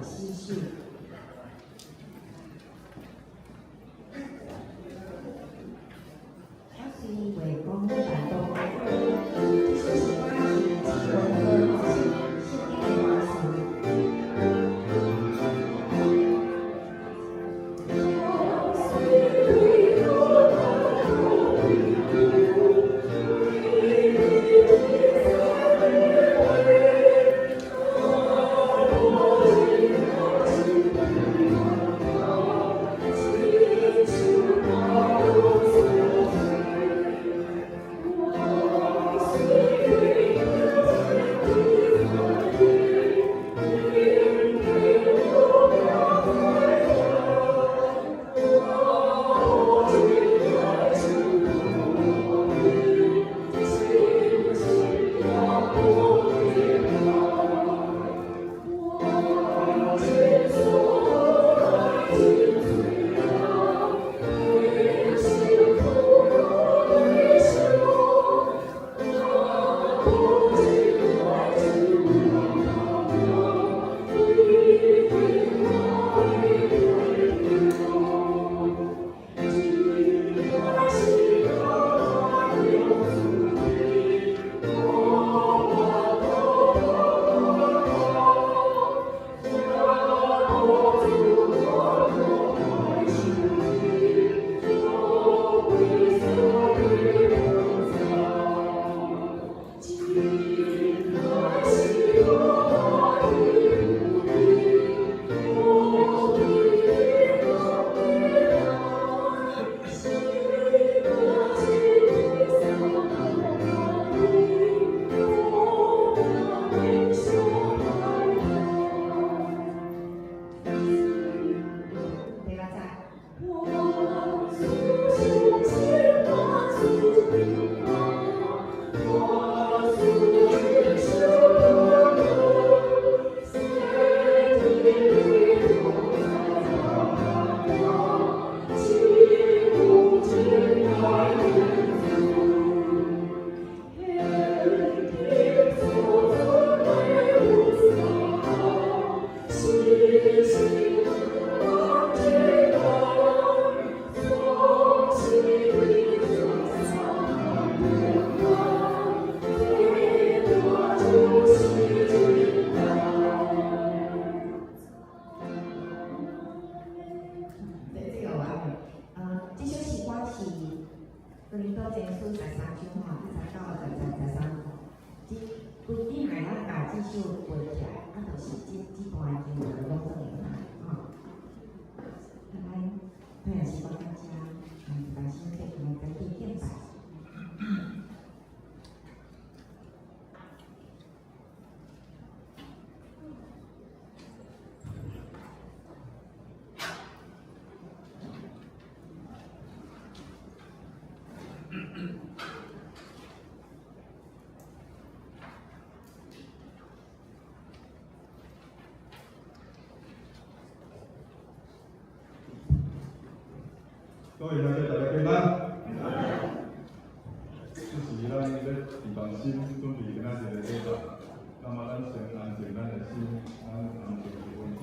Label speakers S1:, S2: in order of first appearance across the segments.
S1: 四首。我雖袂講大多，這首詩歌是這文歌吼，是聖經的歌詞。第六節。這個有啊，這首詩歌是哥林多前書13章吼，19、20節、13。這規定來咱共這首背起來，啊，就是這段經文就攏總會用吼。啊，咱退下時光到遮，重新再來再去敬拜。
S2: 各位兄弟，大家平安。這是咱咧預防心，準備今仔日的禮拜。那麼，咱先安靜咱的心，咱安靜十分鐘。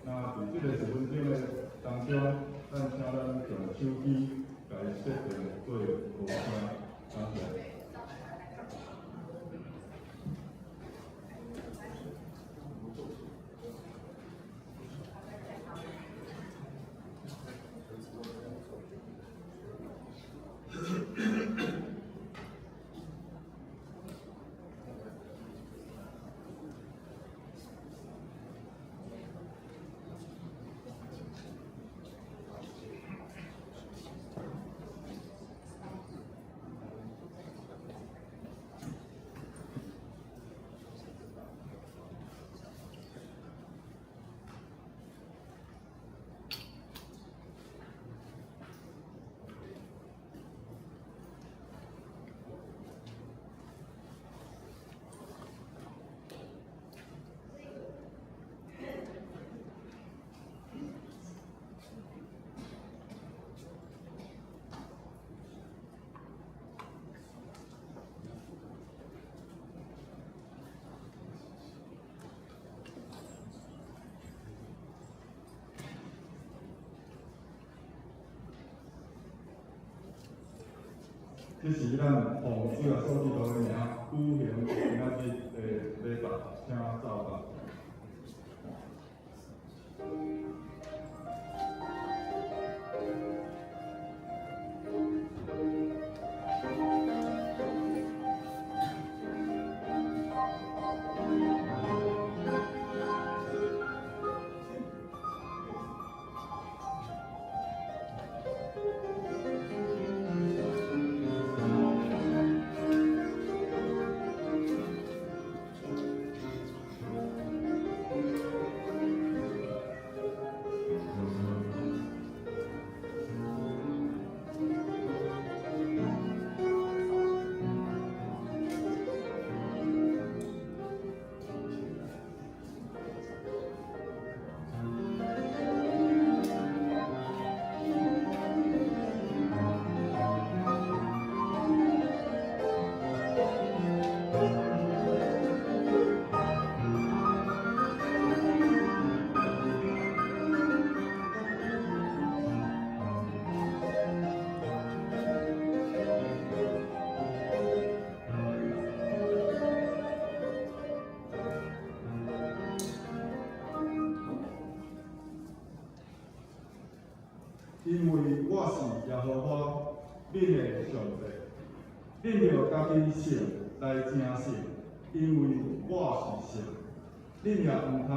S2: 那佇這个十分鐘的當中，咱請咱用手機共伊設定做無聲，感謝。這是咱奉主耶穌基督的名舉行今仔日的禮拜，請奏樂。因為我是耶和華恁的上帝，恁著家己聖來成聖，因為我是聖。恁也毋通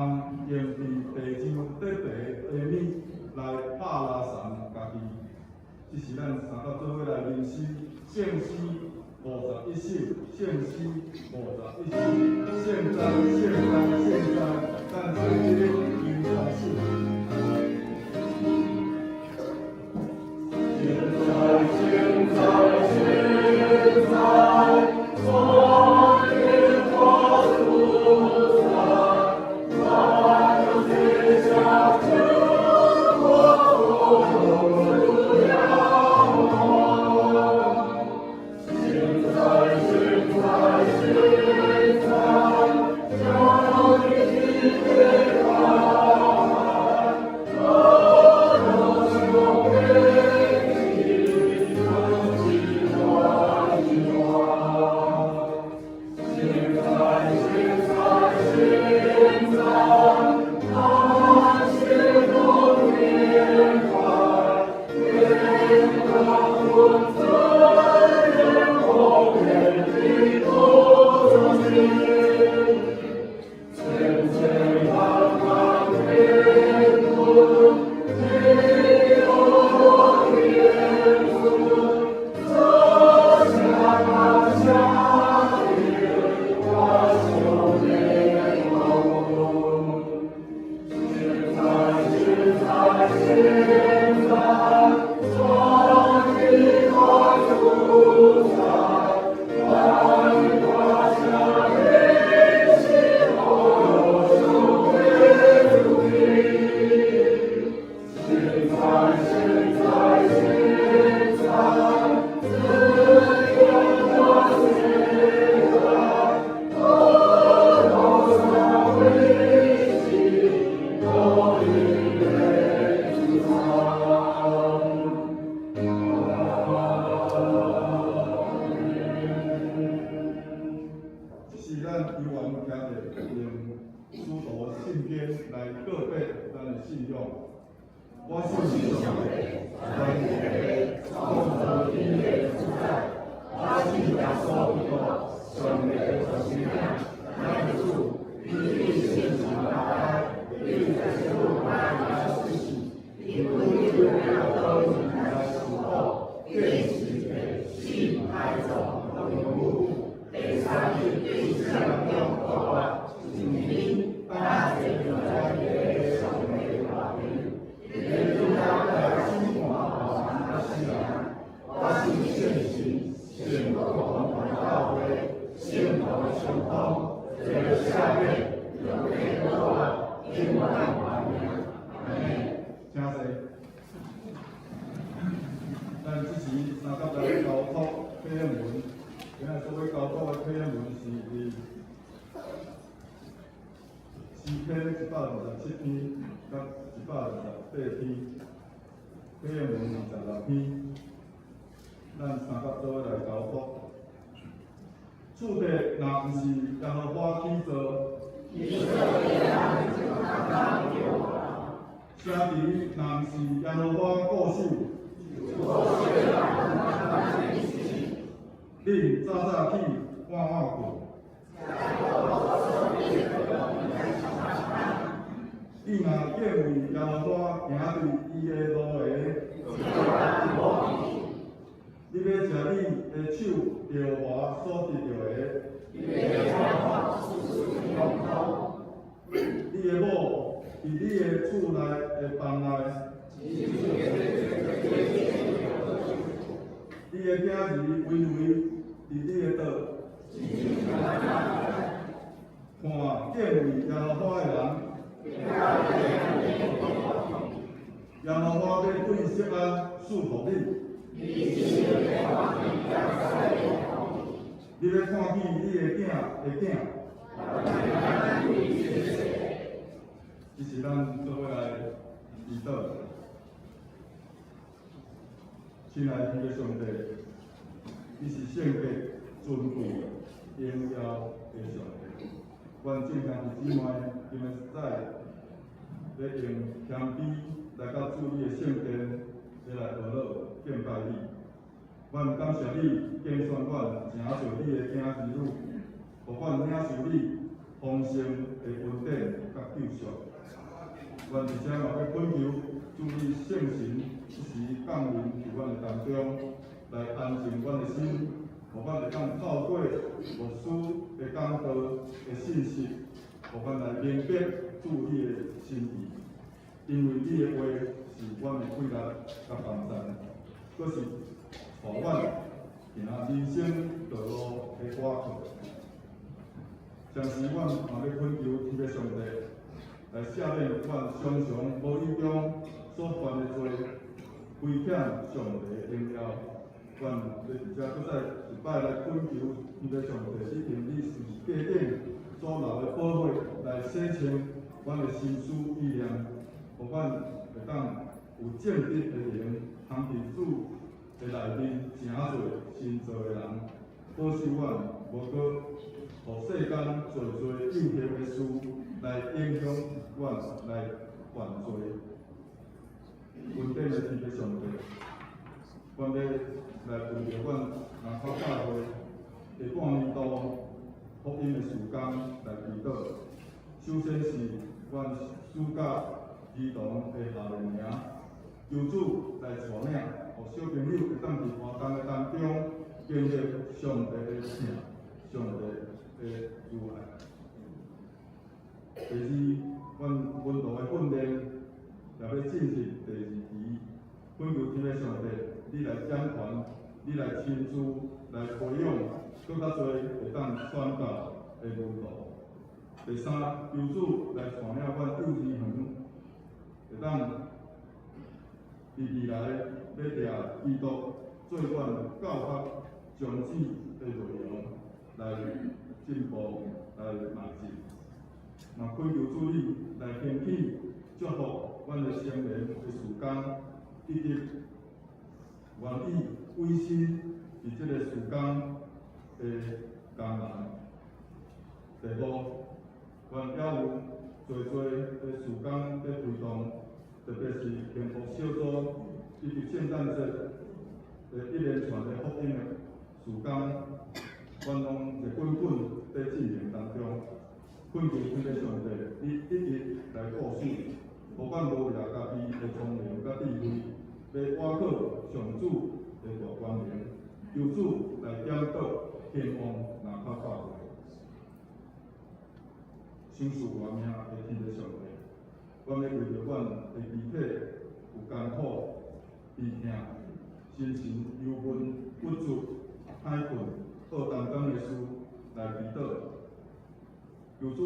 S2: 用佇地上得茶的物來拍拉欉家己。這是咱三甲做伙來吟詩，聖詩51首，聖詩51首，聖哉，聖哉，聖哉，咱做這個求開始。請坐。咱這時三甲來交託體驗文，今仔所欲交託的體驗文是佇詩篇127篇佮128篇，體驗文26篇。咱三甲做伙來交福。厝地若毋是耶和華起造，城池若毋是耶和華固守，恁早早起，晚晚睏。你若敬畏耶和華，行對伊的路的，你欲食你的手著磨所得著的。你的某佇你的厝內的房內，你的囝兒圍圍佇你的桌。看敬畏耶和華的人，耶和華欲對錫安賜福你。你欲看見你的囝的囝。這是咱做伙來祈禱。親愛的天父上帝，你是聖潔、尊貴、榮耀的上帝。阮眾兄弟姊妹今日在咧用謙卑來到主你的聖殿，咧來阿樂敬拜你。阮感謝你揀選阮成做你的囝兒女，予阮領受你豐盛的恩典佮救贖。阮佇遮嘛欲懇求主你聖神一時降臨佇阮的當中，來安靜阮的心，予阮會當透過牧師的講道的信息，予阮來明白主你的心意。因為你的話是阮的氣力佮幫贊，閣是帶阮行人生道路的倚靠。同時，阮嘛欲懇求天父上帝來赦免阮常常無意中所犯的罪，虧欠上帝的榮耀。阮欲佇遮閣再一擺來懇求天父上帝，你用你十字架頂所流的寶血來洗清阮的心思意念，予阮會當有正直的靈，通佇主的內面成做新造的人，保守阮無閣予世間濟濟誘惑的事來影響阮來犯罪。恩典的天父上帝，阮欲來為著阮南崁教會下半年度福音的事工來祈禱。首先是阮暑假兒童的夏令營，求主來帶領，予小朋友會當佇活動的當中經歷上帝的疼，上帝的慈愛。第二，阮門徒的訓練也欲進入第二期，懇求天父上帝，你來掌權，你來親自來培養閣較濟會當傳教的門徒。第三，求主來帶領阮幼兒園會當佇未來欲掠基督做阮教學宗旨的內容來進步來邁進。嘛懇求主你來興起祝福阮的青年的事工，以及願意委身佇這个事工的工人。第五，阮猶有濟濟的事工佇推動，特別是幸福小組以及聖誕節的一連串的福音的事工，阮攏熱滾滾佇進行當中。懇求天父上帝，你一一來顧守，予阮無掠家己的聰明佮智慧，欲倚靠上主的大權能，求主來檢討興旺南崁教會。賞賜活命的天父上帝，阮欲為著阮的肢體有艱苦、悲痛、心情憂悶、鬱卒、歹睏、好擔當的事來祈禱，求主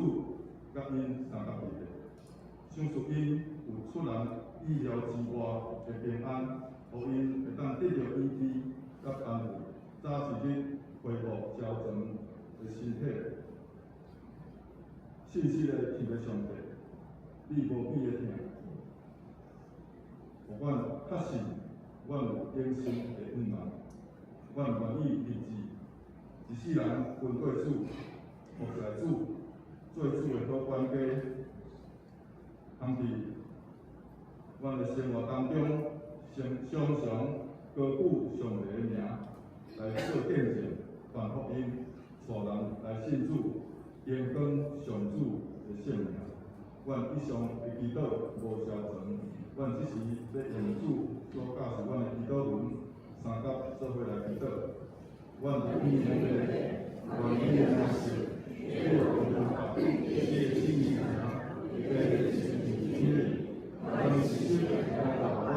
S2: 佮𪜶相佮佇咧，賞賜𪜶有出人意料之外的平安，予𪜶會當得著醫治佮安慰，早一日恢復矯正的身體。信實的天父上帝，你無比的疼，予阮確信阮有永生的盼望。阮願意立志，一世人跟綴主，服侍主，做主的好管家，通佇阮的生活當中，常常常高舉上帝的名來做見證，傳福音，帶人來信主，榮光上主的聖名。阮一向的祈禱無消存，阮這時欲用主所教示阮的祈禱文，相佮做伙來祈禱。阮佇天的父，願你的名聖，你的國度，你的旨意行，你的聖旨，阮的食來予阮，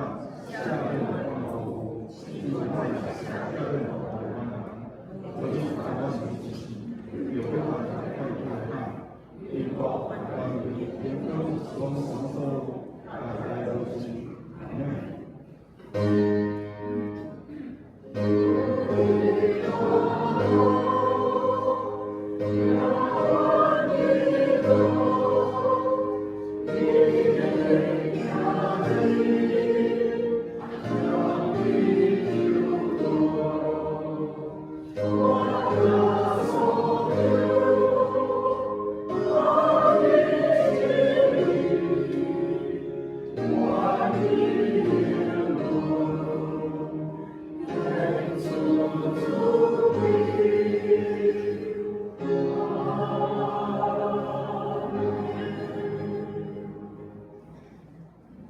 S2: 赦免阮的錯誤，親像阮赦免錯阮的人，無你帶阮入試，著救阮脫離兇險，因國、權柄、榮光，攏總所有，代代如是。阿們。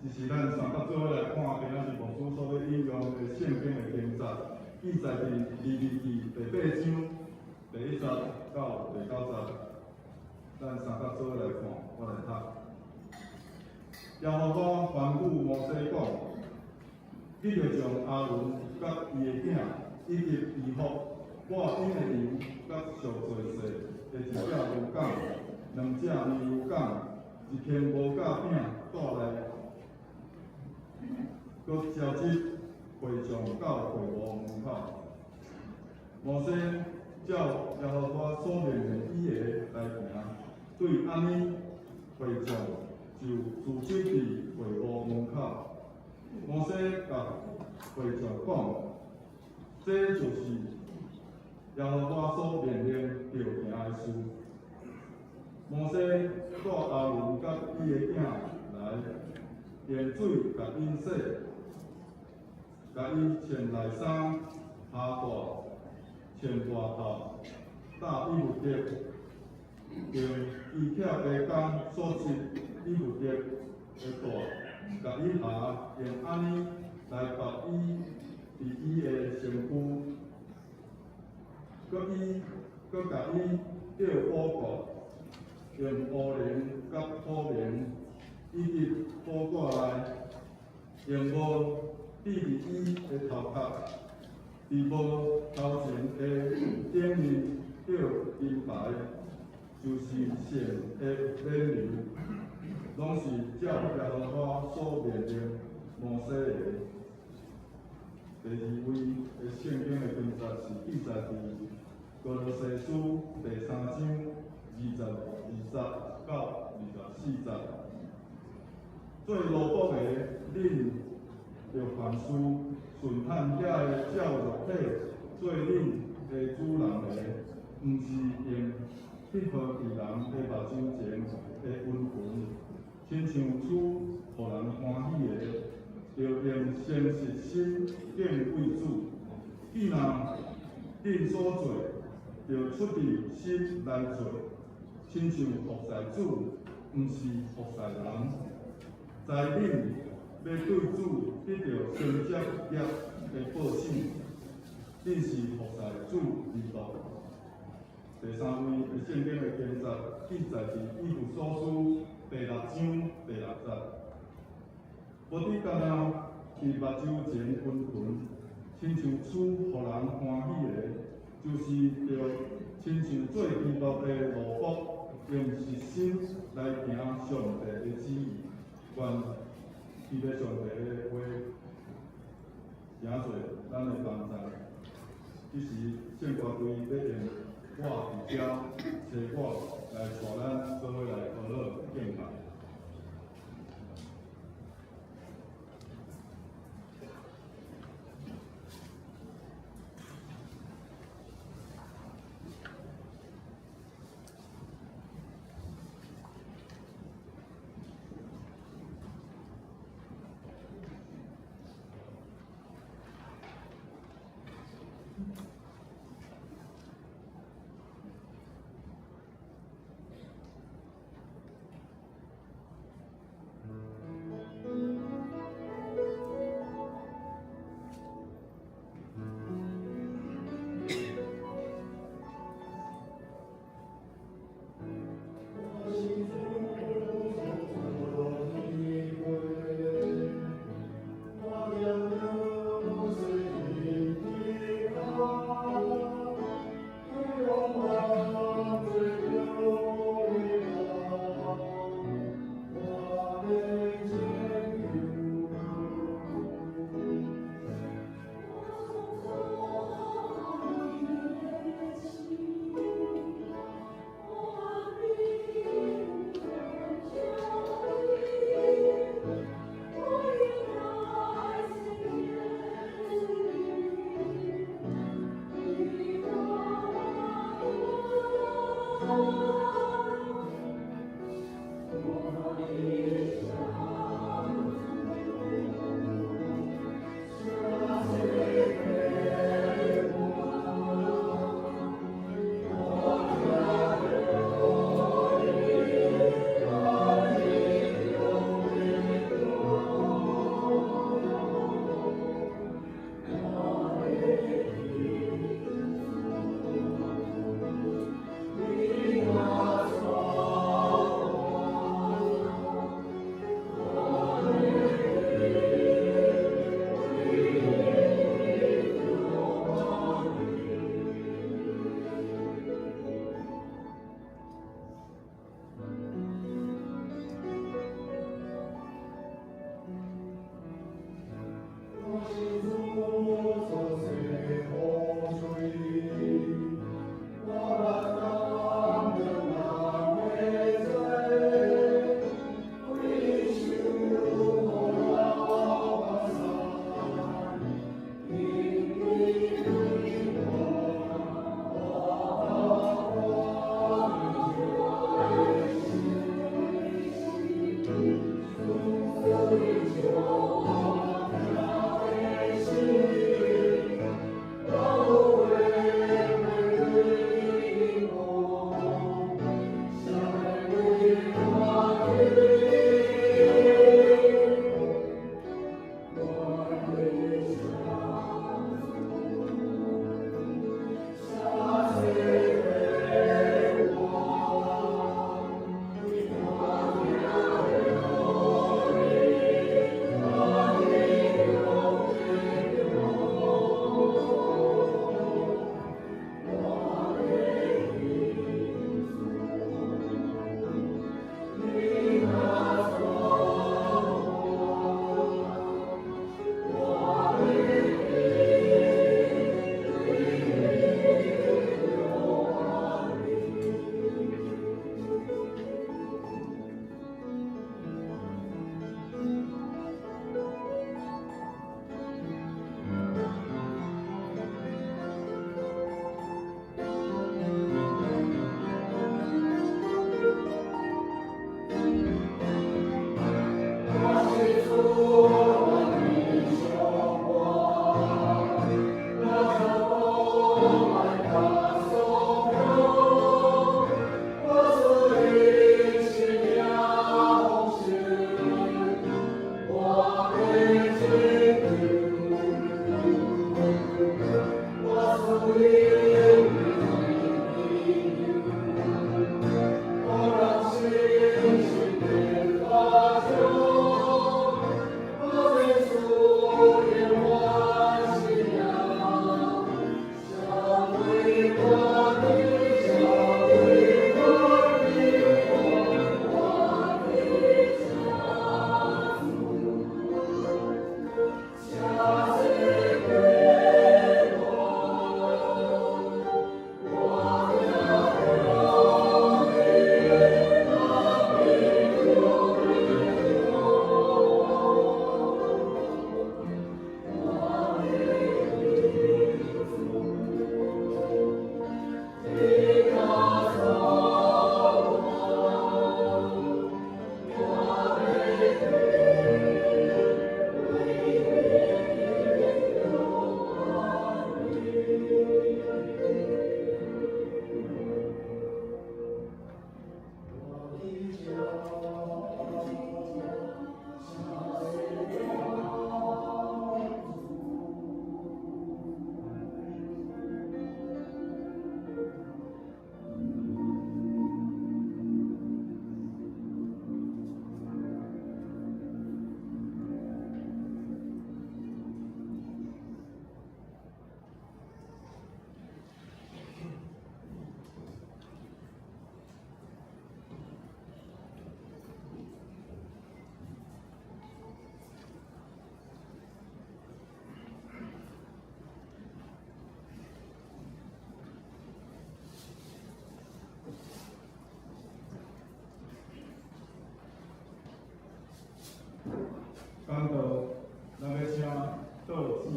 S2: 這是咱三佮做伙來看，今仔日牧師所欲引用的聖經的經節，記載佇利未記第八章第一節到第九節。咱三佮做伙來看，我來讀。耶和華吩咐摩西講：你著將亞倫佮伊的囝以及衣服、抹𪜶的油佮贖罪祭的一隻牛犅、兩隻奶牛犅、一斤無酵餅帶來，閣召集會眾到會幕門口。摩西照耶和華所命令伊的來行，對按呢，會眾就聚集佇會幕門口。摩西共會眾講：這就是耶和華所命令著行的事。摩西帶亞倫佮伊的囝來，用水共𪜶洗，共伊穿內衫、鞋帶、穿外套、搭以弗得，用伊拆鞋工所織以弗得的帶，共伊鞋，用按呢來縛伊佇伊的身軀，閣共伊戴寶冠，用烏龍佮土明以及寶冠內，用帽戴佇伊的頭殼，佇帽頭前的頂面戴金牌，就是聖的冕旒，攏是照耶和華所命令摩西的。第二位的聖經的經節是記載佇歌羅西書第三章22節到24節。做奴僕的，恁著凡事順趁遐个照肉體做恁的主人的，毋是用翕合佇人的目睭前的溫存，親像取予人歡喜的，著用誠實心敬畏主。既若恁所做，著出佇心來做，親像服侍主，毋是服侍人。知恁欲對主得著承接業的報賞，恁是服侍主基督。第三位的聖經的經節記載佇以弗所書第六章第六節。無得干焦佇目睭前溫存，親像取予人歡喜的，就是著親像做基督的奴僕，用實心來行上帝的旨意。願基督上帝的話，誠濟咱的幫助。這時聖歌隊欲用我佇遮找我來帶咱做伙來學樂敬拜。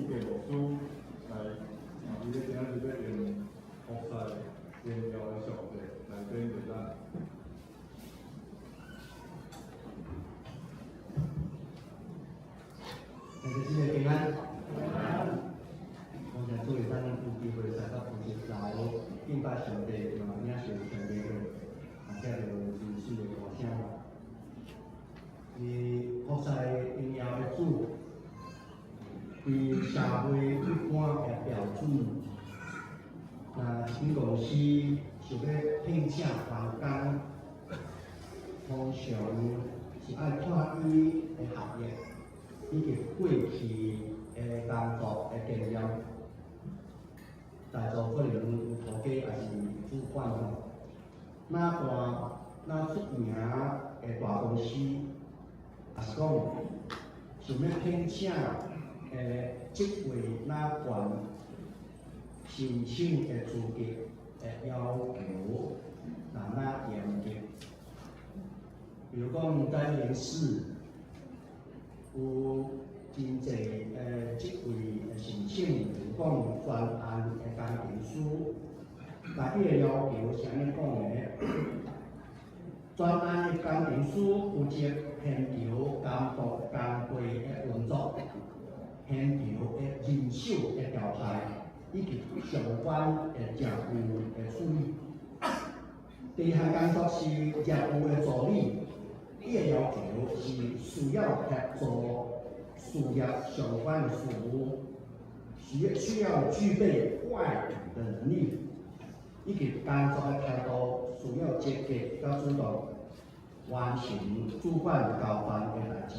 S2: 傑牧師來，啊，伊咧今仔日欲用服侍榮耀的上帝來勉勵咱。
S3: 大家新年平安。感謝主，咱有機會使到復習來敬拜上帝，嘛領受上帝的，啊，聽著真水的歌聲。伊服侍榮耀的主，佇社會一般的標準，若一間公司想欲聘請員工，通常是愛看伊的學歷，以及過去的工作的經驗，在座可能有頭家抑是主管吼，若大若出名的大公司，抑是講想欲聘請的職位若懸，申請的資格的要求若若嚴格，比如講在面試有真濟的職位的申請，比如講專案的工程師，內底的要求是按呢講的：專案的工程師負責現場監督工地的運作，現場的人手的調派，以及相關的業務的處理。第二項工作是業務的助理，伊的要求是需要協助事業相關的事務，需要具備外語的能力，以及工作的態度需要積極佮主動，完成主管交辦的代誌。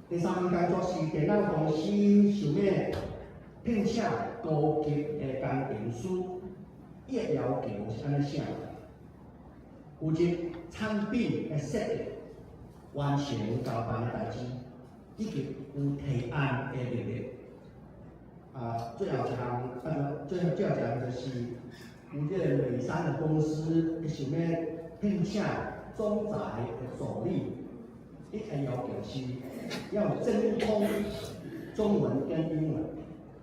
S3: 第三項工作是電腦公司想欲聘請高級的工程師，伊的要求是按呢寫：負責產品的設計，完成交辦的代誌，以及有提案的能力。啊，最後一項，啊，最後一項就是有這个美商的公司，伊想欲聘請總裁的助理，伊的要求是要精通中文跟英文，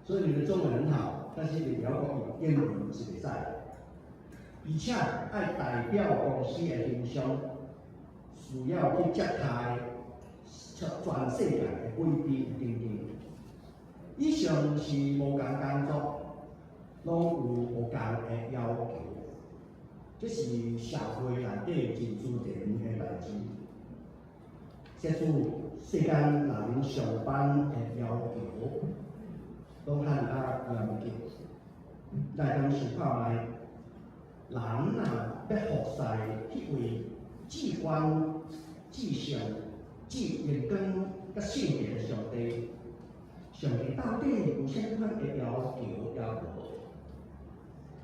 S3: 所以你的中文很好，但是你袂曉講英文是袂使。而且愛代表公司的形象，需要去接待全世界的貴賓等等。以上是無仝工作，攏有無仝的要求，這是社會內底真自然的代誌。設使世間人上班的要求，攏遐爾仔嚴格。來通想看覓，人若欲服侍彼位至懸、至聖、至榮光、佮聖潔的上帝，上帝到底有啥物款的要求抑無？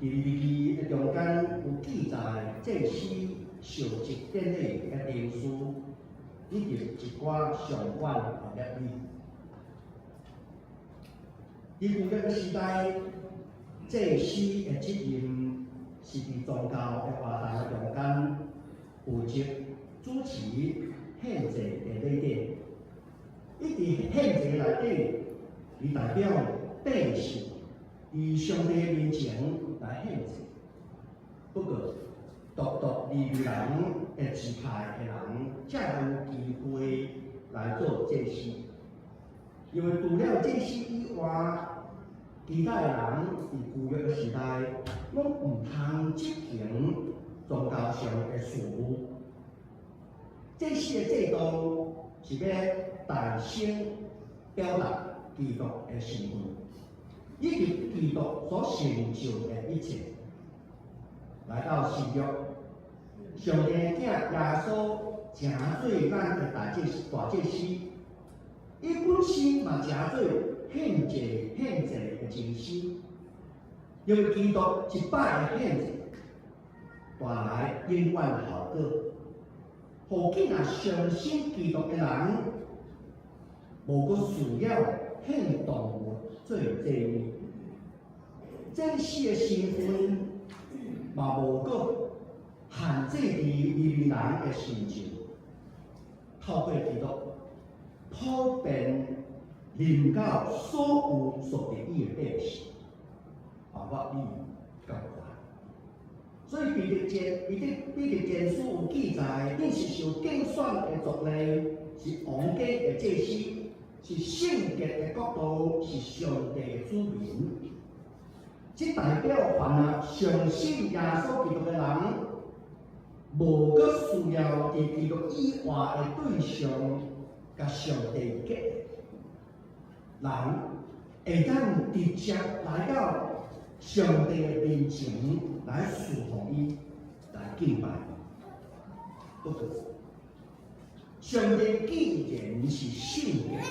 S3: 佇利未記的中間有記載祭司受洗典禮的程序，以及一寡相關的律例。佇舊約的時代，祭司的責任是佇宗教的活動的中間負責主持獻祭的禮典。伊佇獻祭內底，伊代表百姓佇上帝面前來獻祭。不過，獨獨利未人的支派的人，才有機會來做祭司。因為除了祭司以外，其他的人佇舊約的時代，攏毋通執行宗教上的事務。祭司的制度是欲代先表達基督的身份，以及基督所成就的一切。來到新約，上帝的囝耶穌成做咱的大祭司，伊本身嘛成做獻祭的祭司，因為基督一擺的獻祭，帶來永遠效果，予囝若相信基督的人，無閣需要獻動物做祭物，祭司的身份嘛無閣限制佇利未人的身上，透過基督，普遍佇臨到所有屬佇伊的百姓，包括你佮我。所以彼得前書有記載，恁是受揀選的族類，是皇家的祭司，是聖潔的國度，是上帝的子民。這代表凡啊相信耶穌基督的人，無閣需要佇基督以外的對象共上帝結，人會當直接來到上帝的面前來侍奉伊，來敬拜伊。不過，上帝既然是聖潔，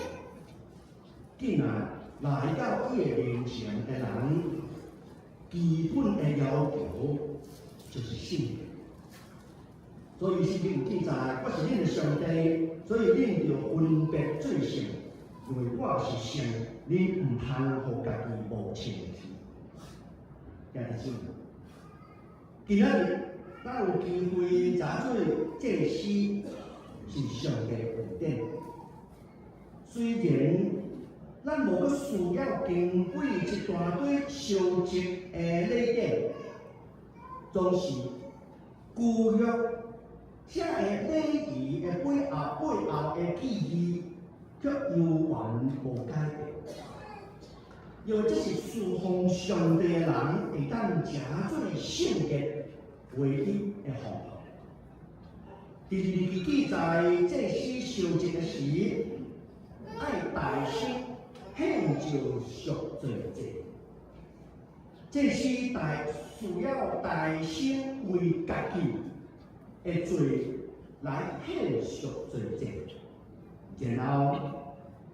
S3: 既然來到伊的面前的人，基本的要求就是聖潔。所以聖經有記載，我是恁的上帝，所以恁著分別做聖，因為我是聖，恁毋通予家己無清氣。兄弟姊妹，今仔日咱有機會成做祭司，是上帝的恩典。雖然咱無閣需要經過一大堆燒祭的禮典，總是舊約這个禮儀的背後的意義，卻猶原無改變。因為這是侍奉上帝的人會當成做聖潔唯一的方法。佇利未記記載，祭司燒祭的時，愛代身獻上贖罪祭。祭司需要代身為家己的罪來獻贖罪祭，然後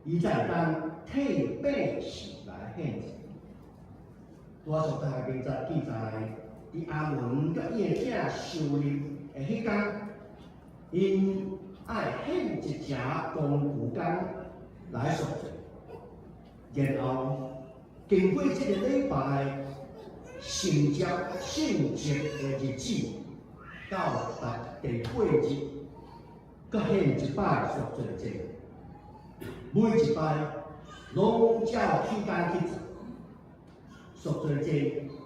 S3: 伊才會當替百姓來獻祭。拄仔所讀的經節記載，佇亞倫佮伊的囝受立的彼工，𪜶愛獻一隻公牛犢來贖罪，然後經過這个禮拜承接聖節的日子，到第八日，閣獻一擺贖罪祭。每一擺攏照起工去做。贖罪祭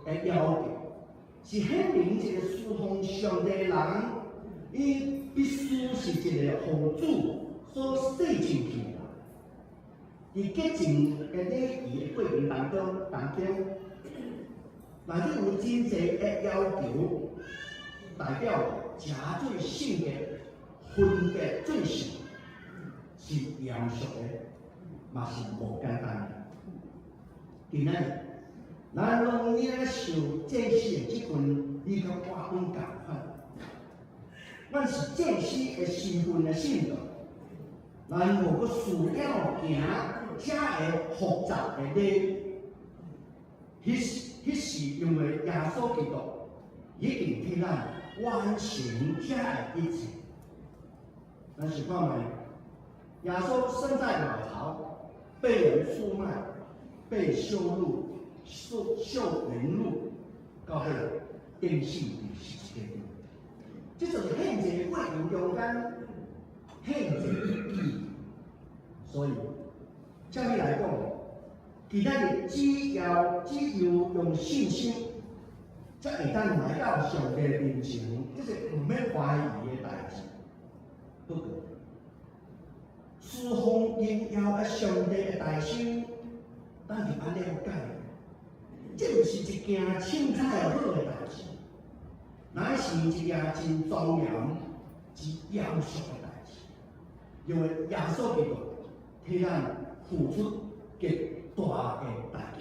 S3: 的要求是顯明一個侍奉上帝的人，伊必須是一個予主所洗淨去的。佇潔淨的禮儀的過程當中，內底有真濟的要求，代表成做聖潔、分別做聖，是嚴肅的，嘛是無簡單的。今仔日，咱攏領受祭司的職分，你佮我攏仝款。咱是祭司的身份的信徒，咱無閣需要行遮个複雜的禮，彼是因為耶穌基督已經替咱完成這个一切。咱想看覓，耶穌生在馬槽，被人出賣，被羞辱，受凌辱，到尾釘死佇十字架頂。這就是獻祭過程中間獻祭的意義。所以，照理來講，今仔日只要用信心，才會當來到上帝面前，這是毋免懷疑的代誌。不過，侍奉榮耀的上帝的大心，咱就愛了解，這毋是一件凊彩好的代誌，乃是一件真莊嚴、真嚴肅的代誌。因為耶穌基督替咱付出極大的代價。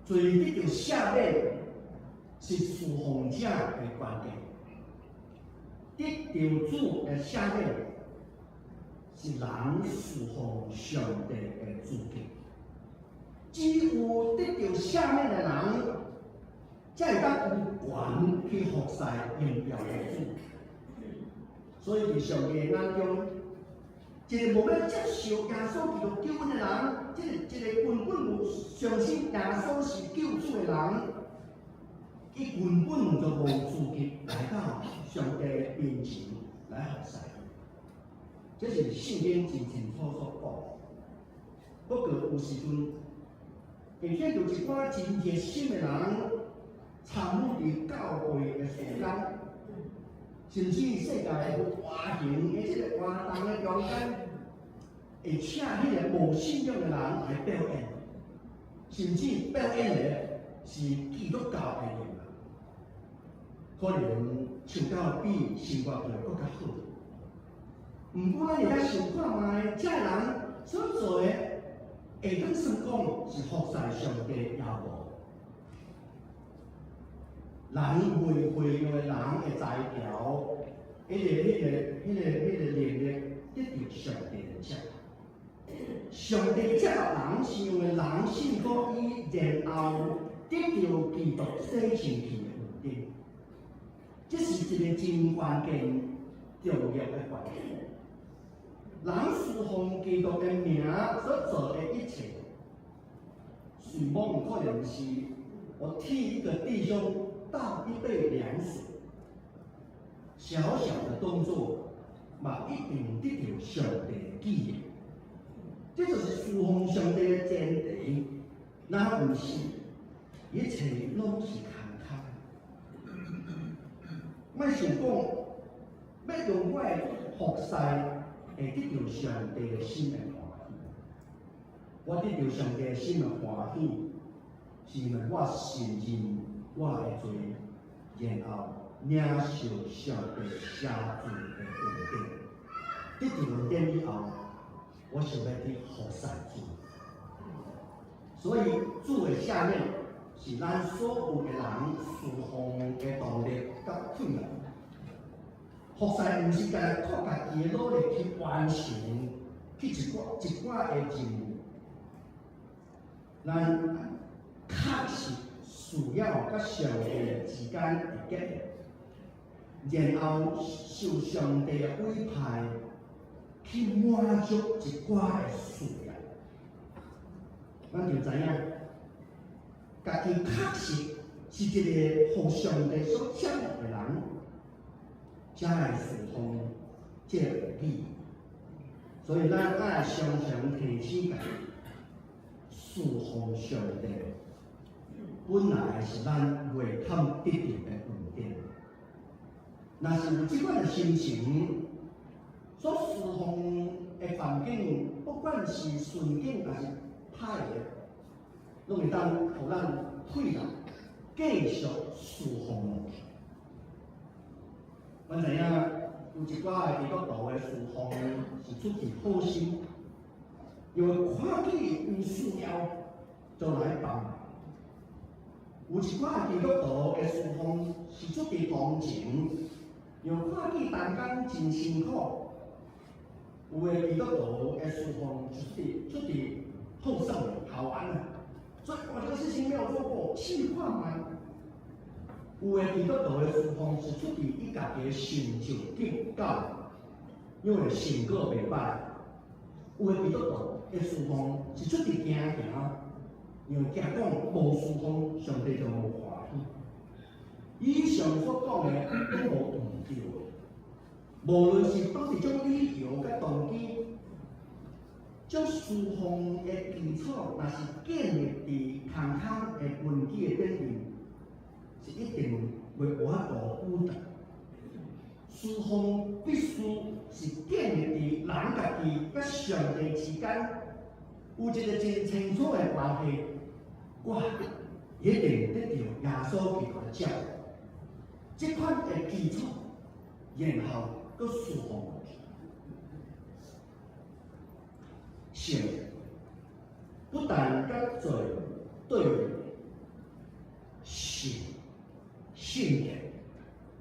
S3: 罪得著赦免是侍奉者的關鍵，得著主的赦免是人侍奉上帝的資格。只有得著赦免的人，才會當有權去服侍榮耀的主。所以佇上帝的眼中，一个無欲接受耶穌基督救恩的人，這個根本無相信耶穌是救主的人，伊根本就無資格來到上帝面前來服侍。這是聖經真清楚所講。不過有時陣會見著一寡真熱心的人參與佇教會的事工，甚至世界大型的這個活動的中間，會請彼個無信仰的人來表演，甚至表演的是基督教的人，可能唱到比生活過閣較好。毋過咱會當想看覓，這个人所做的，會當算講是服侍上帝也無？人會會用的人的才調，彼個能力得著上帝的接納。上帝接納人是因為人信過伊，然後得著基督洗清氣的恩典。這是一個真關鍵重要的關鍵。人侍奉基督的名所做的一切，雖罔可能是我替一個弟兄倒一杯涼水，小小的動作，嘛一定得著上帝的紀念。這就是侍奉上帝的前提。若毋是，一切攏是空空。莫想講，欲用我的服侍會得著上帝的心的歡喜。我得著上帝的心的歡喜，是因為我承認我的罪，然後領受上帝赦罪的恩典。得著恩典以後，我想欲去服侍主。所以主的赦免是咱所有的人侍奉的動力佮困難。服侍毋是干焦靠家己的努力去完成，去一寡的任務。咱確實需要佮上帝之間的結合，然後受上帝的委派去滿足一寡的需要。咱就知影，家己確實是一個予上帝所接納的人，才會侍奉這個義。所以咱愛常常提醒家己，侍奉上帝本來是咱袂堪得著的恩典。若是有這款的心情，所侍奉的環境，不管是順境抑是歹的，攏會當予咱退力，繼續侍奉落去。阮知影有一寡的基督徒的侍奉是出自好心，因為看見有需要就來幫忙。有一寡基督徒的侍奉是出自同情，因為看見同工真辛苦。有的基督徒的侍奉是出自好耍好玩啊，所以我這個事情沒有做過，試看覓。有的基督徒的侍奉是出自伊家己的成就得到，因為成果袂歹。有的基督徒的侍奉是出自驚驚，因為驚講無侍奉，上帝就無歡喜。以上所講的攏無毋對，無論是佗一種理由佮動機，將侍奉的基礎若是建立佇空空的根基的頂面，是一定袂無法度穩當。侍奉必須是建立佇人家己佮上帝之間有一個真清楚的關係，我一定得著耶穌基督的接納，這款的基礎，然後閣侍奉落去。聖不但佮罪對信信念，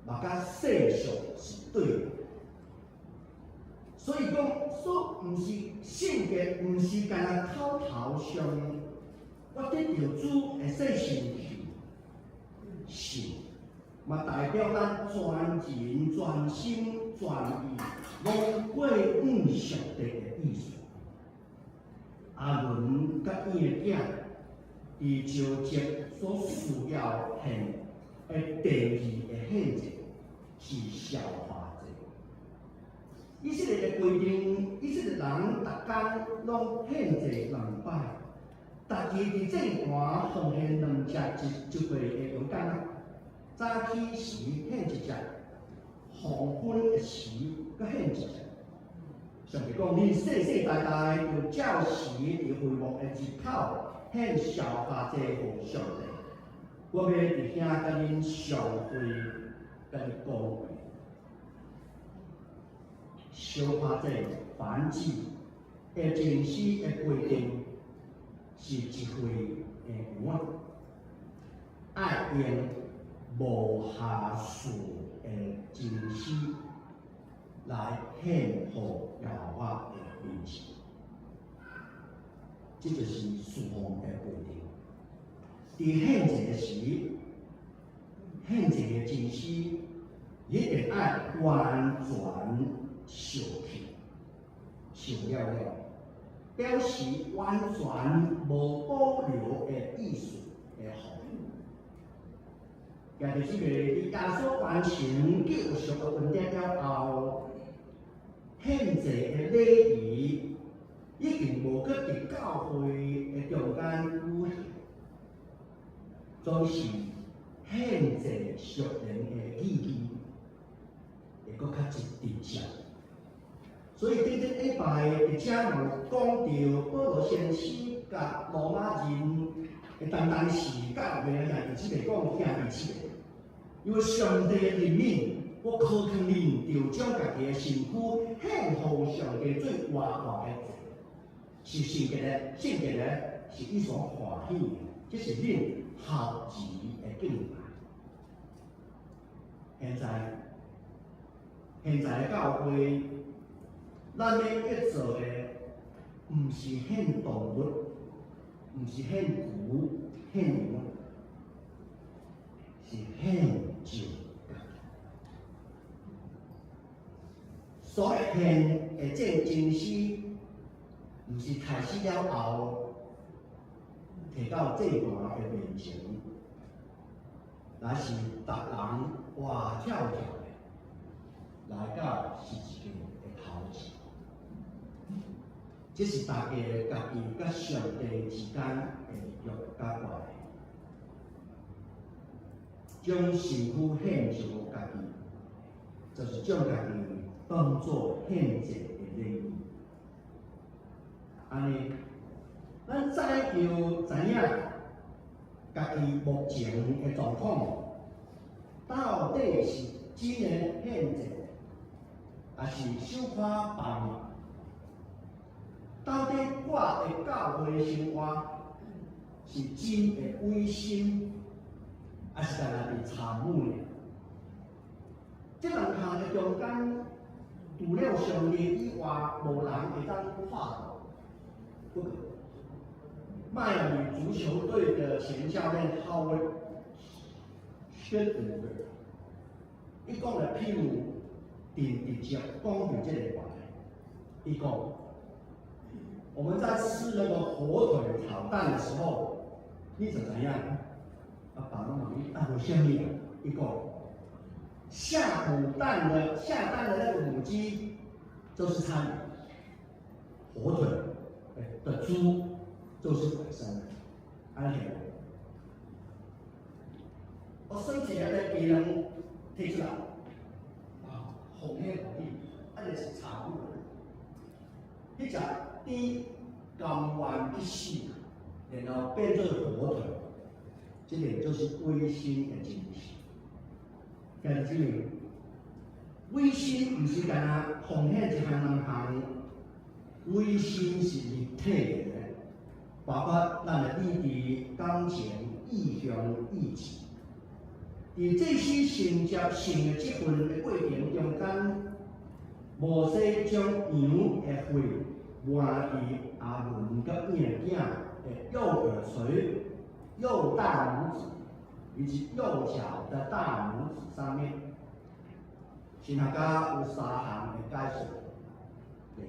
S3: 嘛佮世俗是對的。所以講，所毋是聖潔，毋是干焦口頭上，我得著主的洗身軀，信，嘛代表咱全人、全心、全意，攏歸向上帝的意思。亞倫佮伊的囝，佇召集所需要獻的第二個獻祭是燒化祭。以色列的規定，以色列人逐工攏獻祭兩擺，逐日佇祭壇奉獻兩隻一歲的羊犅仔，早起時獻一隻，黃昏的時閣獻一隻。上帝講，恁世世代代著照時佇會幕的入口獻燒化祭予上帝。我欲佇遐佮恁相會，佮你講話。燒化祭燔祭的祭司的規定是一歲的羊仔，愛用無瑕疵的祭司來獻予耶和華的面前，這就是事奉的規定。佇獻祭的時，獻祭的祭司一定愛完全燒去，燒了了，表示完全無保留的意思的奉獻。也就是個，佇耶穌完成救贖的恩典了後，獻祭的禮儀已經無閣佇教會的中間舉行，總是獻祭贖靈的意義會閣較直接。所以頂頂禮拜佇遮嘛有講著保羅先生佮羅馬人的擔當是教會的兄弟姊妹講兄弟姊妹，因為上帝的憐憫，我渴求恁著將家己的身軀獻予上帝做活活的祭，是聖潔的，聖潔的是伊所歡喜的，這是恁合宜的敬拜。現在的教會，咱欲做的，毋是獻動物，毋是獻牛、獻羊，是獻上家己。所獻的這祭司，毋是刣死了後，提到祭壇的面前，乃是逐人活跳跳的來到十字架的頭前。這是大家家己佮上帝之間的約佮關係，將身軀獻上予家己，就是將家己當做獻祭的禮物。按呢，咱早就知影家己目前的狀況，到底是真的獻祭，抑是小可放？到底我的教會生活是真的委身，抑是干焦佇參與呢？這兩項的中間，除了上帝以外，無人會當看到。不過，邁阿密足球隊的前教練 Howard Schnellenberger，伊講的譬如，直接講著這个話題，伊講，我們在吃那個火腿炒蛋的時候，你就知影？啊，爸媽問你啊，為啥物？伊講，下蛋的那個母雞就是參與，火腿的豬就是委身，按呢。我算一個雞卵提出來，啊，奉獻予你，啊，就是參與。彼隻豬甘願去死，然後變做火腿，這個就是委身的精神。兄弟姊妹，委身毋是干焦奉獻一項兩項，委身是立體的，包括咱的理智、感情、意向、意志。佇祭司承接聖的職分的過程中間，摩西將羊的血抹佇亞倫佮伊的囝的右耳垂、右大拇指以及右腳的大拇指上面。神學家有三項的解釋：第一，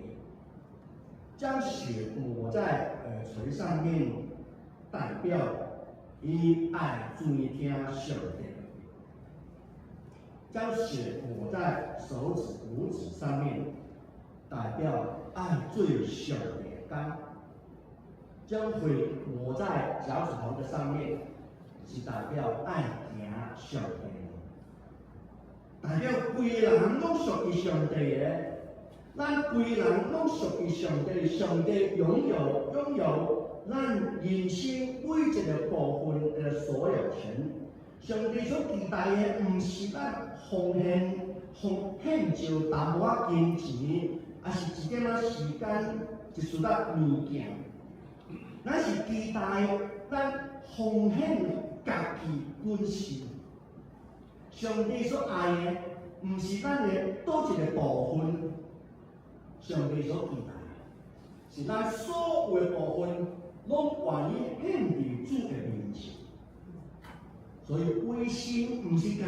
S3: 將血抹在耳垂上面，代表伊愛注意聽上帝。將血抹在手指、拇指上面，代表愛做上帝的工。將血抹在腳趾頭的上面，是代表愛行上帝的路。代表規人攏屬於上帝的，咱規人攏屬於上帝，上帝擁有咱人生每一個部分的所有權。上帝所期待的，毋是咱奉獻、奉獻上淡薄仔金錢，抑是一點仔時間、一絲仔物件。咱是期待咱奉獻家己本身。上帝所愛的，毋是咱的佗一個部分。上帝所期待的，是咱所有的部分，攏願意獻佇主的面前。所以委身毋是干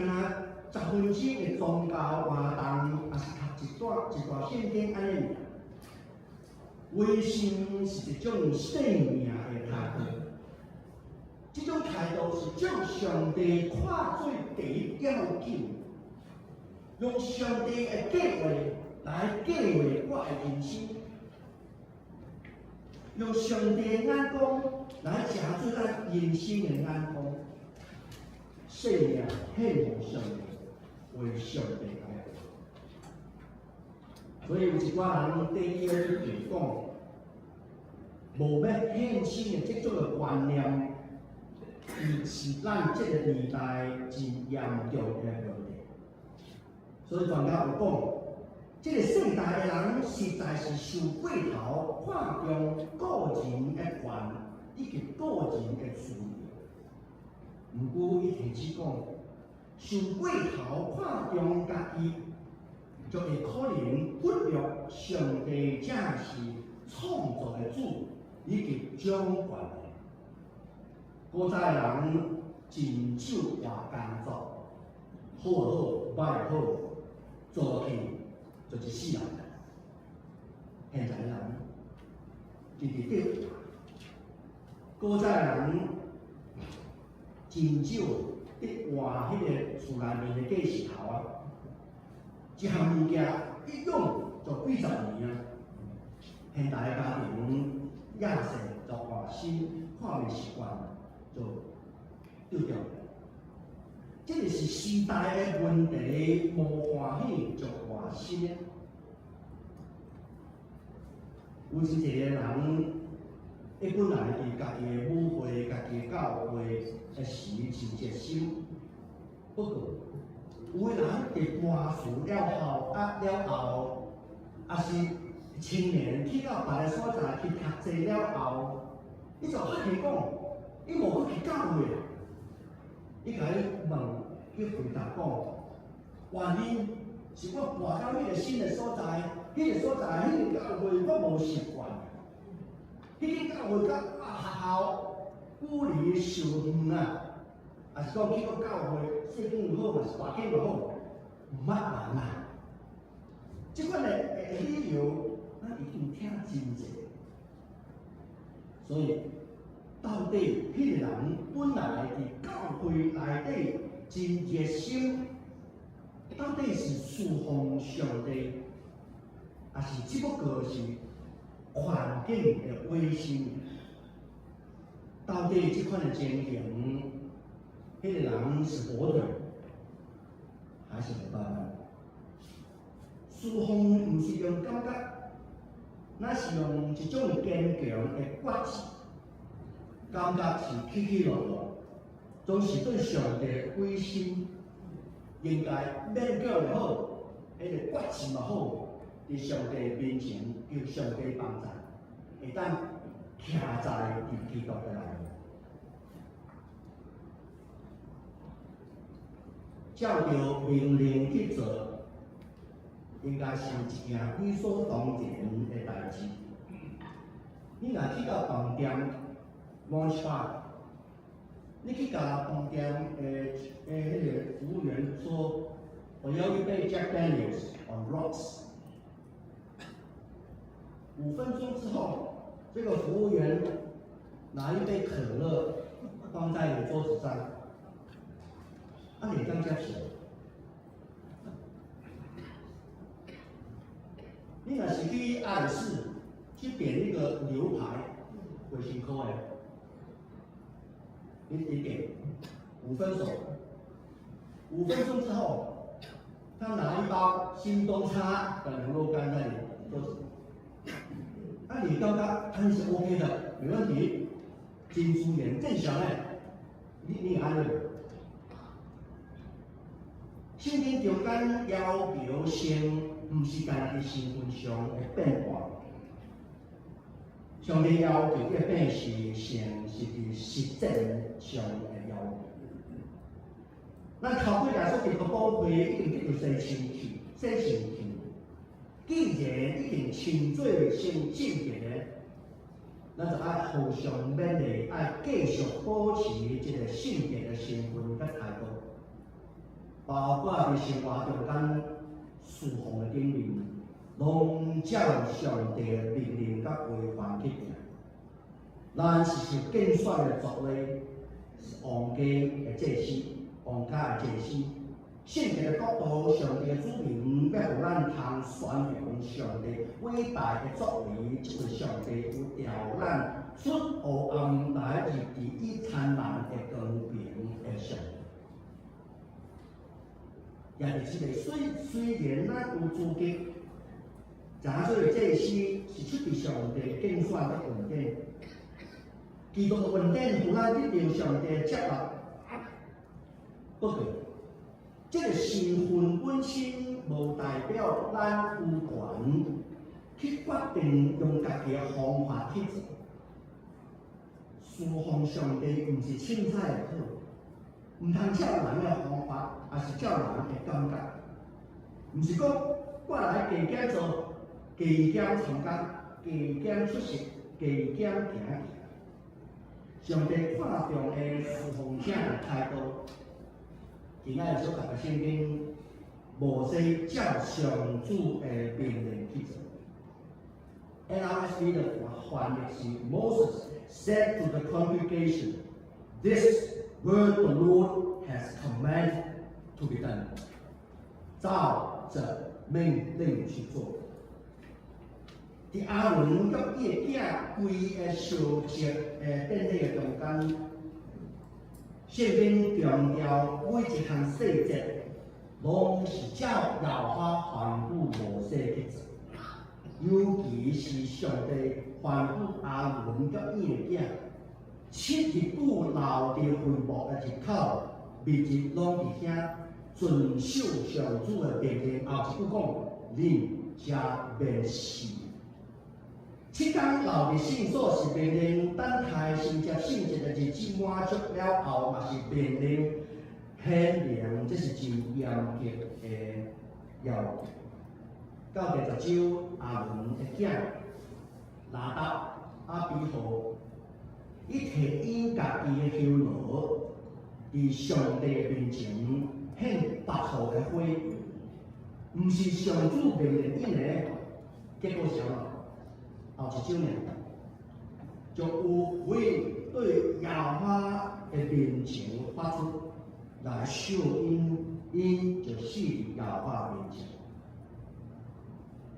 S3: 焦10分鐘的宗教活動，抑是讀一段一段聖經按呢爾。委身是一種生命的態度，這種態度是將上帝看做第一要緊，用上帝的計劃來計劃我的人生，用上帝的眼光來成做咱人生的眼光，生命獻予上帝，為上帝來活。所以有一寡人對伊咧講，無欲獻身的這種的觀念，伊是咱這個年代真嚴重的問題。所以專家有講，這個世代的人實在是傷過頭看重個人的權以及個人的自由。毋過伊提醒講，傷過頭看重家己，就會可能忽略上帝才是創造的主以及掌權的。古早的人真少換工作，好就好，歹就好，做落去就一世人。現在的人直直佇換。古早的人真少佇換彼個厝內面的電視頭啊，一項物件一用就幾十年啊。現代的家庭也是就換新，看袂習慣就丟掉。這個是時代的問題，無歡喜就換新的。有真濟个人，伊本來佇家己的母會、家己的教會的時真熱心，不過有的人佇搬厝了後啊了後，抑是青年去到別个所在去讀冊了後，伊就發現講，伊無閣去教會。伊共伊問，伊回答講，原因是我搬到彼個新的所在，彼個所在，彼個教會我無習慣。彼間教會佮我學校距離傷遠啊，抑是講去到教會細間有好，嘛是大間嘛好，毋捌人啊。這款的理由，咱已經聽真濟。所以，到底彼個人本來佇教會內底真熱心，到底是侍奉上帝，抑是只不過是環境的委身？到底這款的情形，彼個人是火腿，還是無辦法？侍奉毋是用感覺，乃是用一種堅強的決志。感覺是起起落落，總是對上帝歸心，應該勉強就好，彼個決志嘛好，佇上帝面前求上帝幫助，會當徛在佇基督的內面。照著命令去做，應該是一件理所當然的代誌。你若去到飯店，lunch bar，你去共飯店的彼個服務員說：我要一杯 Jack Daniels on rocks。5分鐘之後，這個服務員拿一杯可樂放在你桌子上，啊，你會當接受？你若是去愛麗士去點一個牛排，幾千箍的，你點五分熟，5分鐘之後，他拿一包新東差的牛肉乾在你桌子，那你感覺他是 OK 的，沒問題，真自然正常的，你會按呢？聖經中間要求性，毋是干焦佇身份上的變化。上帝要求的變是性是佇實踐上的要求。咱頭幾日所提的寶貝已經得著洗身去，洗身去。既然已經稱做成聖潔的，咱就愛互相勉勵，愛繼續保持這個聖潔的身份佮態度，包括佇生活中間侍奉的頂面，攏照上帝的命令佮規範去行。咱是受揀選的族類，是皇家的祭司，皇家的祭司。聖潔的國度，上帝的子民，欲予咱通宣揚上帝偉大的作為，這位上帝有召咱出黑暗來入佇伊燦爛的光明的上帝。也就是個雖然咱有資格，成做祭司是出自上帝揀選的恩典，基督的恩典予咱得著上帝的接納。不過，這個身份本身無代表咱有權去決定用家己的方法去做。侍奉上帝毋是凊彩會好，毋通照人的方法，抑是照人的感覺。毋是講我來加減做，加減參加，加減出席，加減行。上帝看重的侍奉者的態度。今仔日所讀的聖經，摩西照上主的命令去做。NRSV 的翻譯是 Moses said to the congregation, "This word the Lord has commanded to be done." 照着命令去做。佇亞倫佮伊的囝規个燒祭的典禮的中間，聖經強調每一項細節，攏是照耶和華吩咐摩西去做。尤其是上帝吩咐亞倫佮伊的囝，7日久留佇會幕的入口，日日攏佇遐遵守上主的命令。後一句講，恁才免死。7天留佇聖所是命令，等待承接聖節的日子滿足了後，嘛是命令顯明，這是真嚴格的要求。到第10章，亞倫的囝拿答、亞比戶，伊提伊家己的香爐，佇上帝面前獻白號的火，毋是上主命令𪜶的，結果是啥物？後一章呢，就有火對耶和華的面前發出來燒𪜶，𪜶就死佇耶和華面前。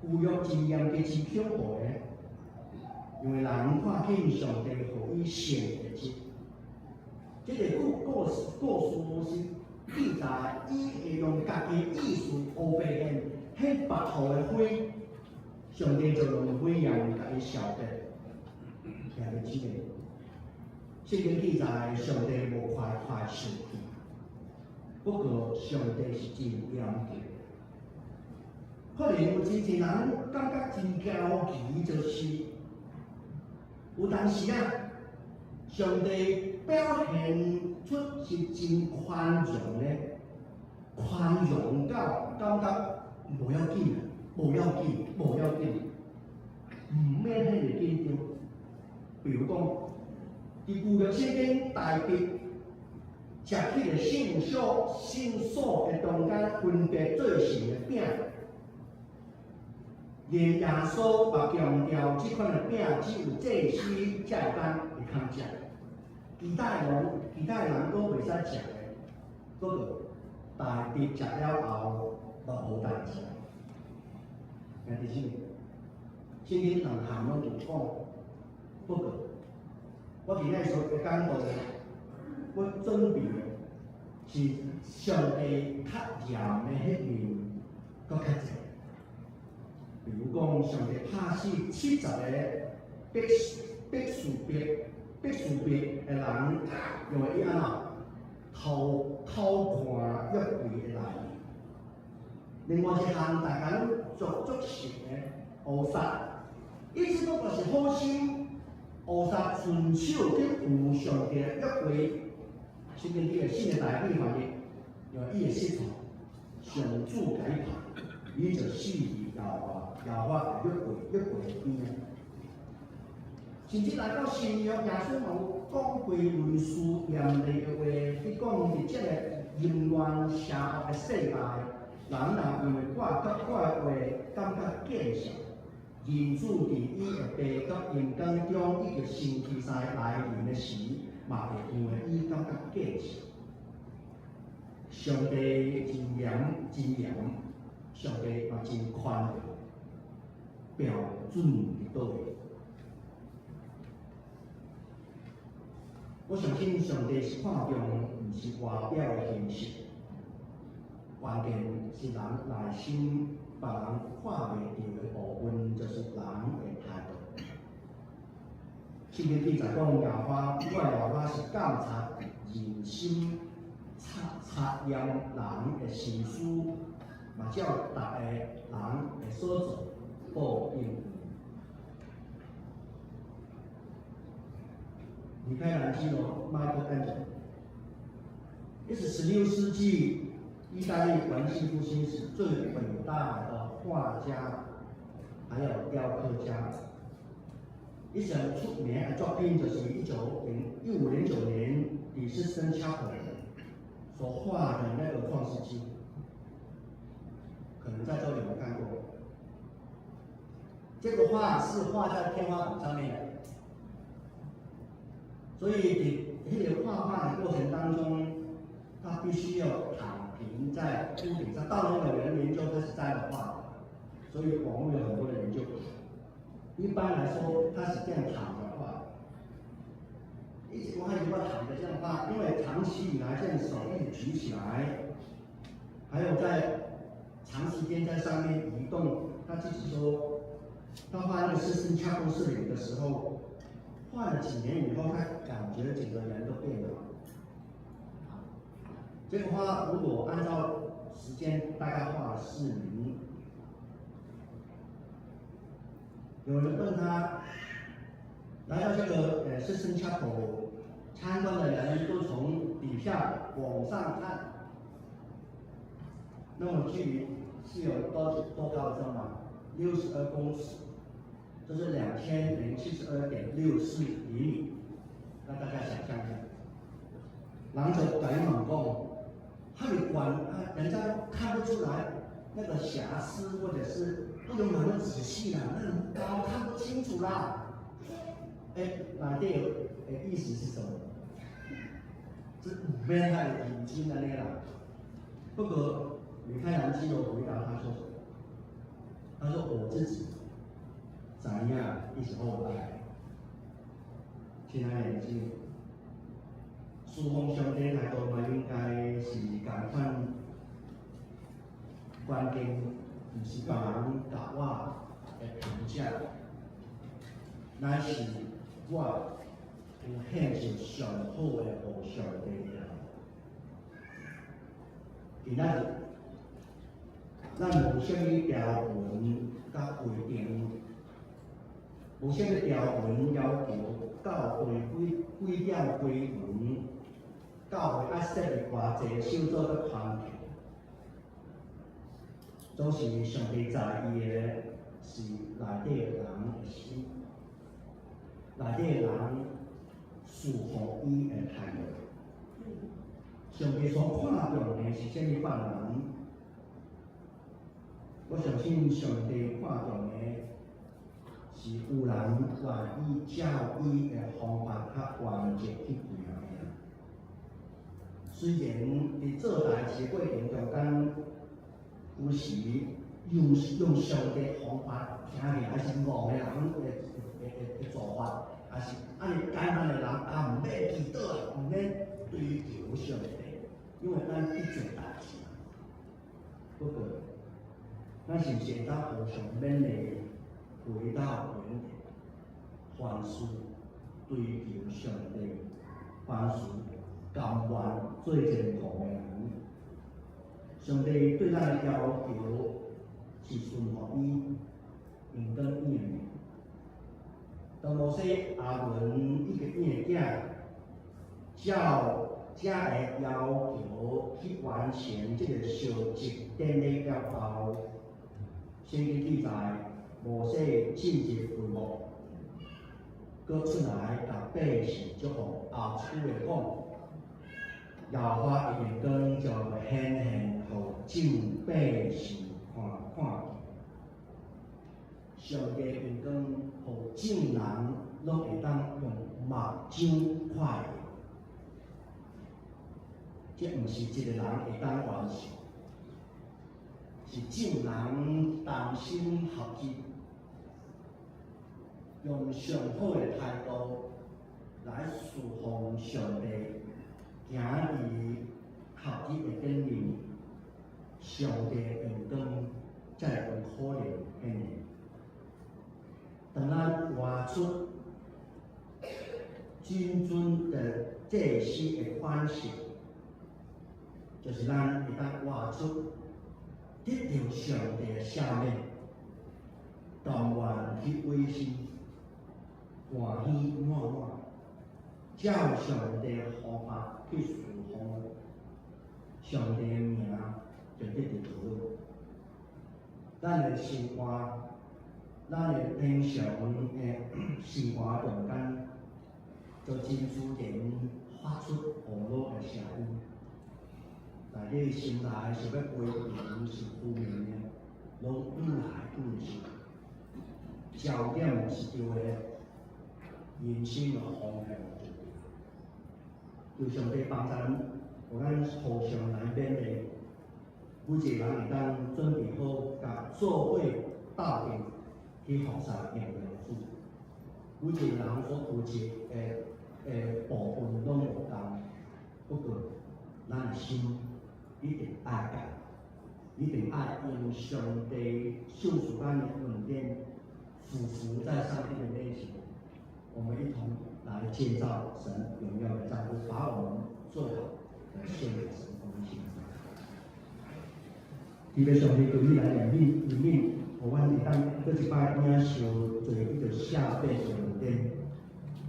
S3: 舊約真嚴格、真恐怖的，因為人看見上帝予伊聖的質。這個故事是記載，伊會用家己的意思烏白獻獻白號的火，上帝就用火焰共伊燒滅。兄弟姊妹，聖經記載上帝無快快生氣，不過上帝是真嚴格。可能有真濟人感覺真驕奇，就是有當時啊，上帝表現出是真寬容的，寬容到感覺無要緊，無要緊，無要緊，毋免遐爾緊張。比如講，佇舊約聖經大衛食彼个聖所的中間分別做聖的餅，連耶穌嘛強調，這款的餅只有祭司才會通食，其他人都袂使食的。不過大衛食了後，就無代誌。兄弟姊妹，聖經兩項攏有講。不過，我今仔日所講到，我準備的是上帝較嚴的彼面，閣較濟。比如講，上帝拍死70個畢士別的人，因為伊按怎偷看約櫃的內面。另外一項大家攏足熟的烏撒，伊只不過是好心，烏撒順手去扶上帝的約櫃，聖經裡的新的台語翻譯，因為伊會失錯，上主共伊拍，伊就死佇耶和華的約櫃的邊。甚至來到新約，耶穌嘛有講過類似嚴厲的話，去講佇這個淫亂邪惡的世代，人若因為我佮我的話感覺見笑，人子佇伊的父佮榮光中以及聖天使來臨的時，嘛會因為伊感覺見笑。上帝真嚴真嚴，上帝嘛真寬容，標準佇佗位？我相信上帝是看重，毋是外表的形式，關鍵是人內心別人看袂著的部分，就是人的態度。聖經記載講，耶和華，我耶和華是鑒察人心，察驗人的心思，嘛照逐个人的所做報應。米開朗基羅（Michael Angelo），也是16世紀意大利文藝復興時最偉大的畫家，還有雕刻家。伊上出名的作品就是1509年佇 Sistine Chapel 所畫的那個創世紀，可能在座有沒有看過？這個畫是畫在天花板上面的，所以佇彼個畫畫的過程當中，他必須要躺平在屋頂上。到了有人研究，他是站著畫，所以網絡有很多的研究。一般來說，他是這樣躺著畫。一直我還以為躺著這樣畫，因為長期以來這樣手一直舉起來，還有在長時間在上面移動，他自己說，他畫那個獅身恰多攝影的時候，畫了幾年以後，他感覺整個人都變了。這個畫如果按照時間，大概畫了4年。有人問他，來到這個獅身 Chapel 參觀的人都從底下往上看，那麼距離是有多高，知道嗎？62公尺，這是2072.64厘米。那大家想象一下，人就共伊問講，他們管，人家都看不出來那個瑕疵，或者是不用那麼仔細啦，那麼高看不清楚啦。哎，內底的意思是什麼？這毋免遐認真按呢啦。不過米開朗基羅回答他說：他說我自己知影伊是好愛。親愛的姊妹，侍奉上帝態度嘛，應該是仝款，關鍵毋是別人共我的評價，乃是我有獻上上好的予上帝的。今仔日，咱無啥物條文佮規定，無啥物條文要求教會幾幾點歸門，教會愛設立偌濟小組佮團體，總是上帝在意的是內底的人的心，內底的人侍奉伊的態度。上帝所看重的是啥物款人？我相信上帝看重的是有人願意照伊的方法較原則去行的。雖然佇做代誌的過程中間，有時用上帝方法聽起來是戇的人的做法，抑是按呢簡單的人也毋免祈禱啊，毋免追求上帝，因為咱去做代誌。不過，咱是毋是會當互相勉勵，回到原點，凡事追求上帝，凡事甘願做一個戇的人。上帝對咱的要求是順服伊，榮光伊的名。當摩西、亞倫以及𪜶的囝，照這个要求去完成這個燒祭典禮了後，聖經記載，摩西進入會幕，閣出來共百姓祝福，後一句話講：耶和華的榮光將會顯現，予眾百姓看見。上帝榮光，予眾人攏會當用目睭看見。這毋是一個人會當完成，是眾人同心合意，用上好的態度來侍奉上帝，行佇合一的頂面，上帝榮光才會有可能顯現。當咱活出真尊的祭司的款式，就是咱會當活出得著上帝的赦免，甘願去委身，歡喜滿滿，照上帝的方法去侍奉，上帝的名就得著尊榮。咱的生活，咱的平常的生活中間，就真自然發出呵咾的聲音。在你心內想欲批評是負面的，攏愈來愈少。焦點是對的，人生的方向就對。求上帝幫咱，予咱互相來勉勵，每一個人會當準備好，共做伙鬥陣去服侍榮耀主。每一個人所負責的部分攏無仝，不過咱的心一定愛改，一定愛用上帝賞賜咱的恩典，俯伏在上帝的面前，我們一同來建造神榮耀的帳幕，把我們最好來獻給神。我們一起來。特別上帝求你來憐憫，憐憫，予阮會當閣一擺領受一个叫做赦免的恩典。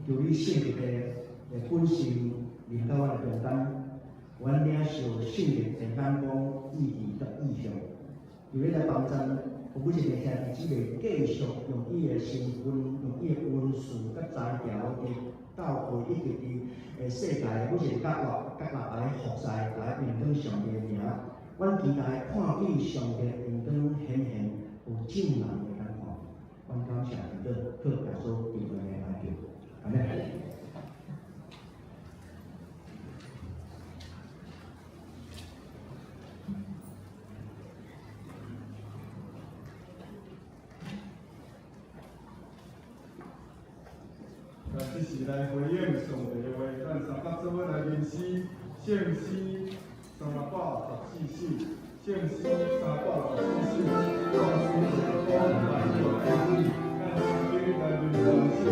S3: 求你聖潔的本性臨到阮的中間，阮領受聖靈的眼光、意志佮意向。求你來幫贊，予每一个兄弟姊妹繼續用伊的身份、用伊的恩賜佮才調，佇教會以及佇世界每一个角落來服侍，來榮光上帝的名。阮期待看見上帝榮光顯現，予眾人會當看見。阮感謝基督，靠耶穌基督的名求，阿們。
S2: 咱這時來回應上帝的話，咱三甲做伙來吟詩，聖詩314首，聖詩314首，創世的光來做開始，咱三句來念三首。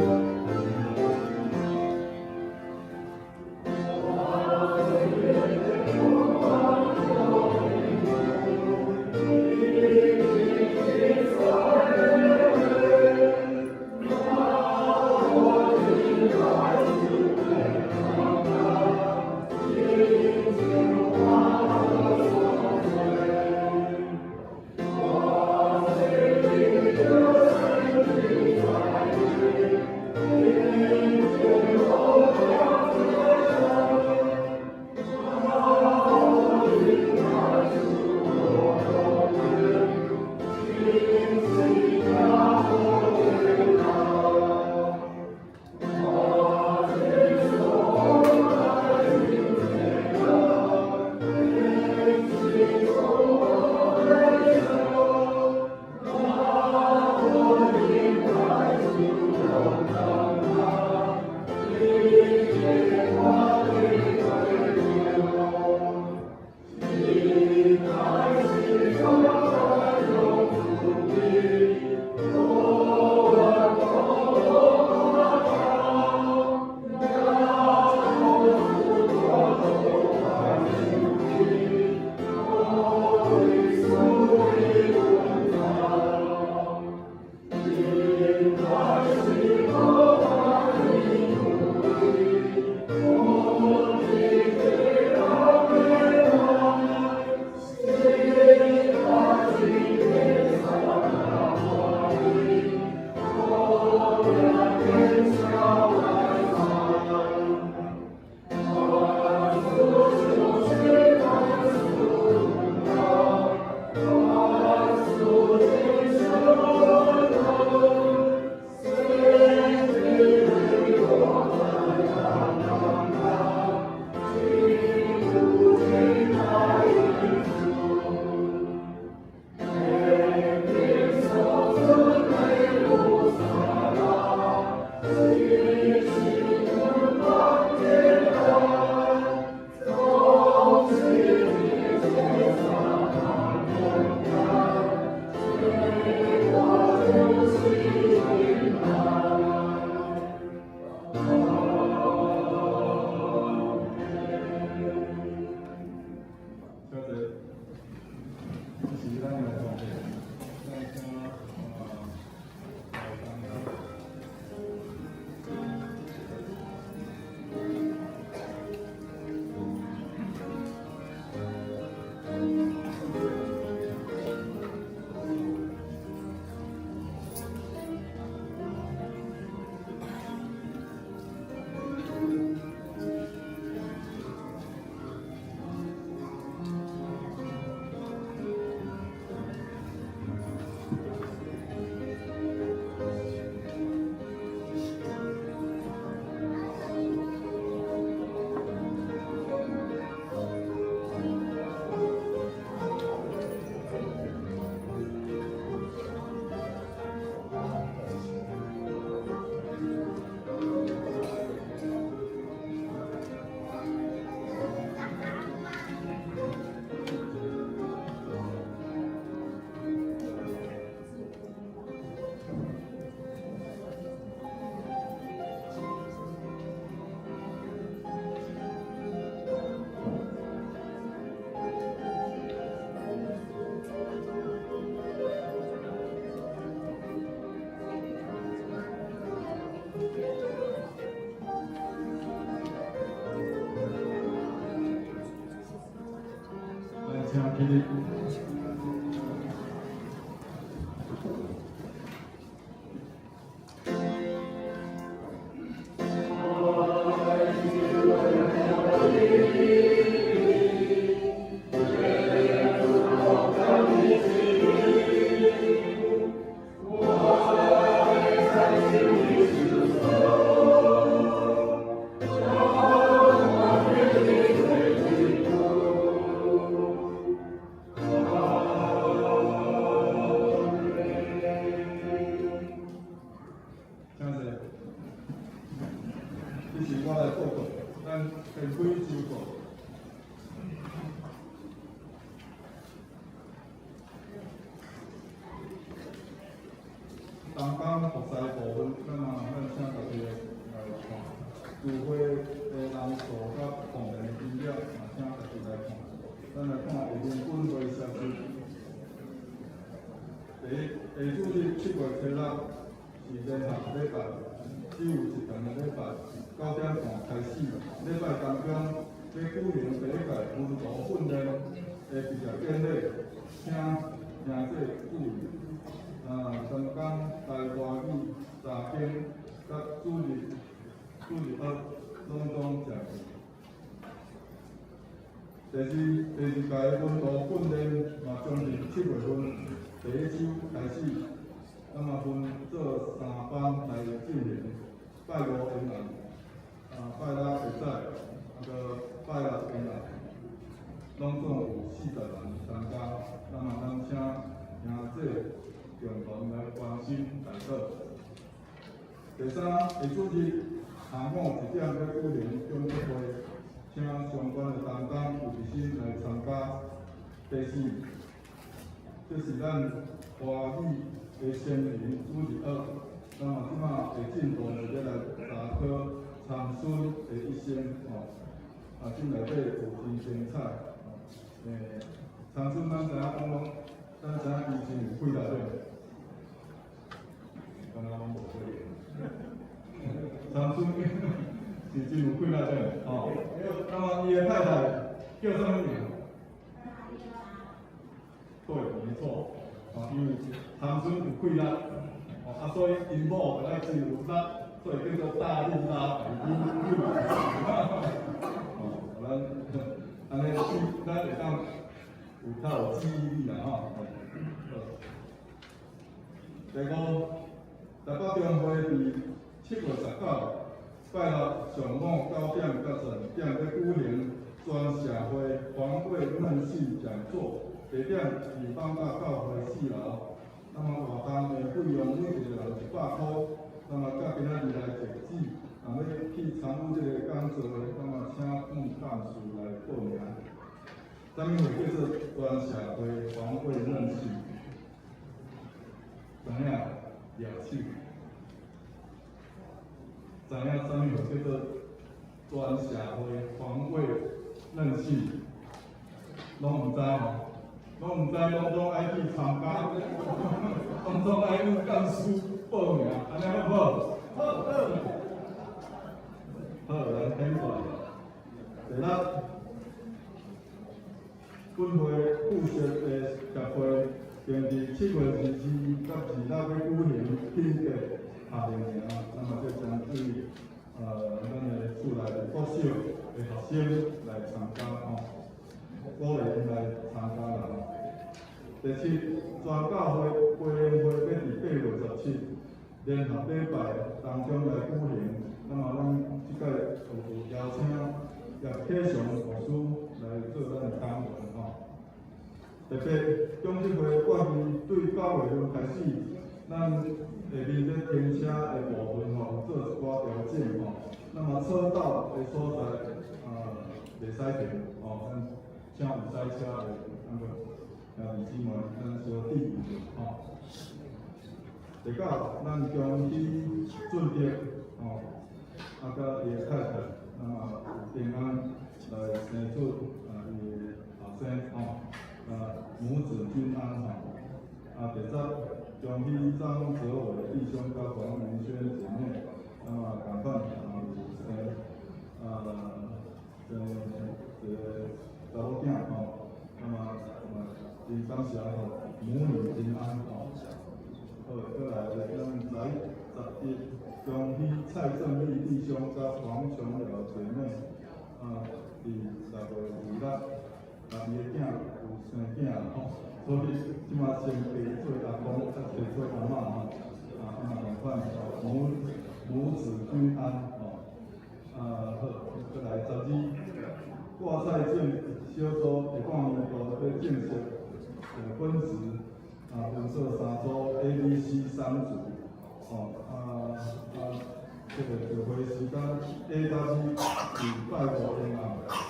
S2: 請起立。請坐。這是我來報告，咱先開周報。東港服侍部分，咱啊，咱請大家來看。聚會的人數佮放電的金額，嘛請大家來看。咱來看下面本會消息。第一，下主日7月初6是連續禮拜，只有一堂的禮拜，9點半開始。禮拜當中欲舉行第一屆門徒訓練的畢業典禮，請兄弟注意。當工台外語查經佮主日學攏總正。第二屆門徒訓練嘛將佇7月份第一週開始，咱嘛分做三班來進行。拜五下暗，拜六下早，閣拜六下暗，攏總有40人參加。那麼咱請兄弟共同來關心代禱。第三，下主日下午1點欲舉行長執會，請相關的同工有熱心來參加。第四，這是咱華語的先人主日學，那麼這馬的進度呢，欲來查考參孫的一生吼，啊，這內底有真精彩。參孫咱知影講攏，咱知影伊真有氣力對。敢若攏無可能。參孫是真有氣力對，吼。那麼伊的太太叫啥物名？對，沒錯。啊，因為參孫有氣力，哦，啊，所以𪜶某就愛真有力，所以叫做大力拉。哦，咱按呢記，咱會當有較有記憶力啦，吼。第五，台北中會佇7月19，拜六上午9點到12點欲舉行全社會防衛嫩性講座，地點佇放大教會4樓。那麼活動的費用每一個人100箍。那麼到今仔日來截止，若欲去參與這個講座的，那麼請副幹事來報名。啥物會叫做全社會防衛嫩性？知影舉手。知影啥物會叫做全社會防衛嫩性？攏毋知吼，攏毋知，攏總愛去參加，攏總愛女幹事報名，按呢好無好？好，好，咱聽出來。第六，本會附設的協會，定佇7月22佮26欲舉行品格夏令營，那麼這將對咱的厝內的國小的學生來參加吼，鼓勵𪜶來參加啦吼。第七，全教會培靈會欲佇8月17聯合禮拜當中來舉行，那麼咱這擺有邀請葉啟祥牧師來做咱的講員吼。特別長執會決議對9月份開始，咱下面這停車的部分吼，做一寡調整吼。那麼車道的所在啊，袂使停吼，咱請有駛車的那個兄弟姊妹，咱小注意著吼。第九，咱恭喜俊德吼，啊，佮伊的太太，那麼有平安來生出啊伊的後生吼，啊母子均安吼。啊，第十，恭喜張澤偉弟兄佮黃雲軒姐妹，那麼仝款啊有生啊生一個查某囝吼，那麼嘛真感謝吼，母女平安吼。好，閣來咱11，恭喜蔡正義弟兄佮黃瓊瑤姐妹，啊，佇6月26，啊，伊的囝有生囝吼，所以這馬先加做阿公，再加做阿嬤吼，啊，啊嘛仝款母子均安吼，啊好，閣來12，掛菜種小組下半年度欲正式分職。啊，分做三組 A、B、C 三組，吼，啊啊，這個聚會時間 A 佮 B 是拜五下暗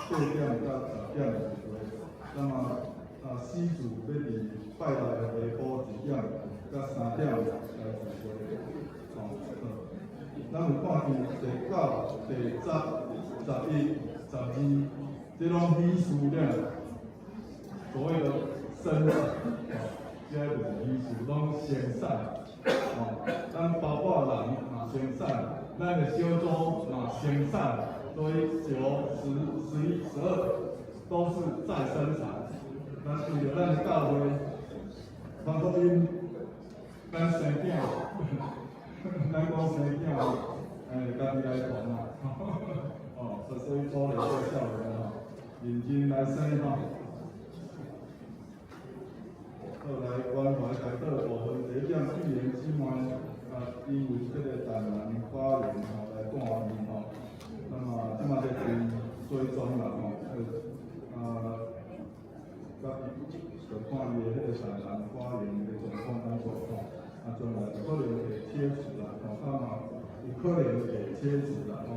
S2: 8點到10點聚會，那麼啊 C 組欲佇拜六的下晡1點到3點來聚會，吼，好。咱有看見第九、第十、11、12，這攏喜事了，所謂的生日。這個就是喜事，攏生產，吼，咱包括人嘛生產，咱的小組嘛生產，所以九、十、11、12都是在生產。咱為著咱的教會傳福音，咱生囝，咱講生囝，家己來傳啦，哦，所以鼓勵這少年吼，認真來生吼。後來關懷台島部分第一點語言姊妹啊，因為這個台南發炎吼來住院吼，那麼這馬在追蹤啦吼，啊，佮就看伊的彼個台南發炎的狀況按怎吼，啊，將來可能會切除啦，吼，啊嘛有可能會切除啦吼，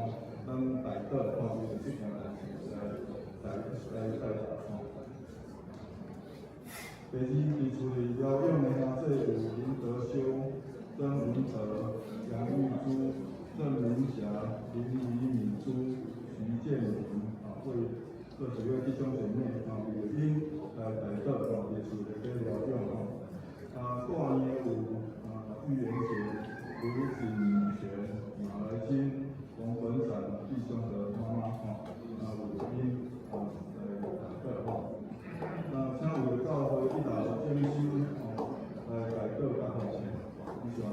S2: 咱代禱吼，為著這件代誌來來來代禱吼。第二，佇厝裡療養的兄弟有林德修、曾文德、楊玉珠、鄭明霞、林怡敏珠、徐建林啊，為這幾位弟兄姐妹啊，為著𪜶來代禱吼，佇厝內底療養吼。啊，大年有啊，預言節、盧錦泉、馬來金、王本展弟兄的媽媽吼，啊，為著𪜶啊來代禱吼。那請為著教會一樓整修吼來代禱佮奉獻，以上。啊，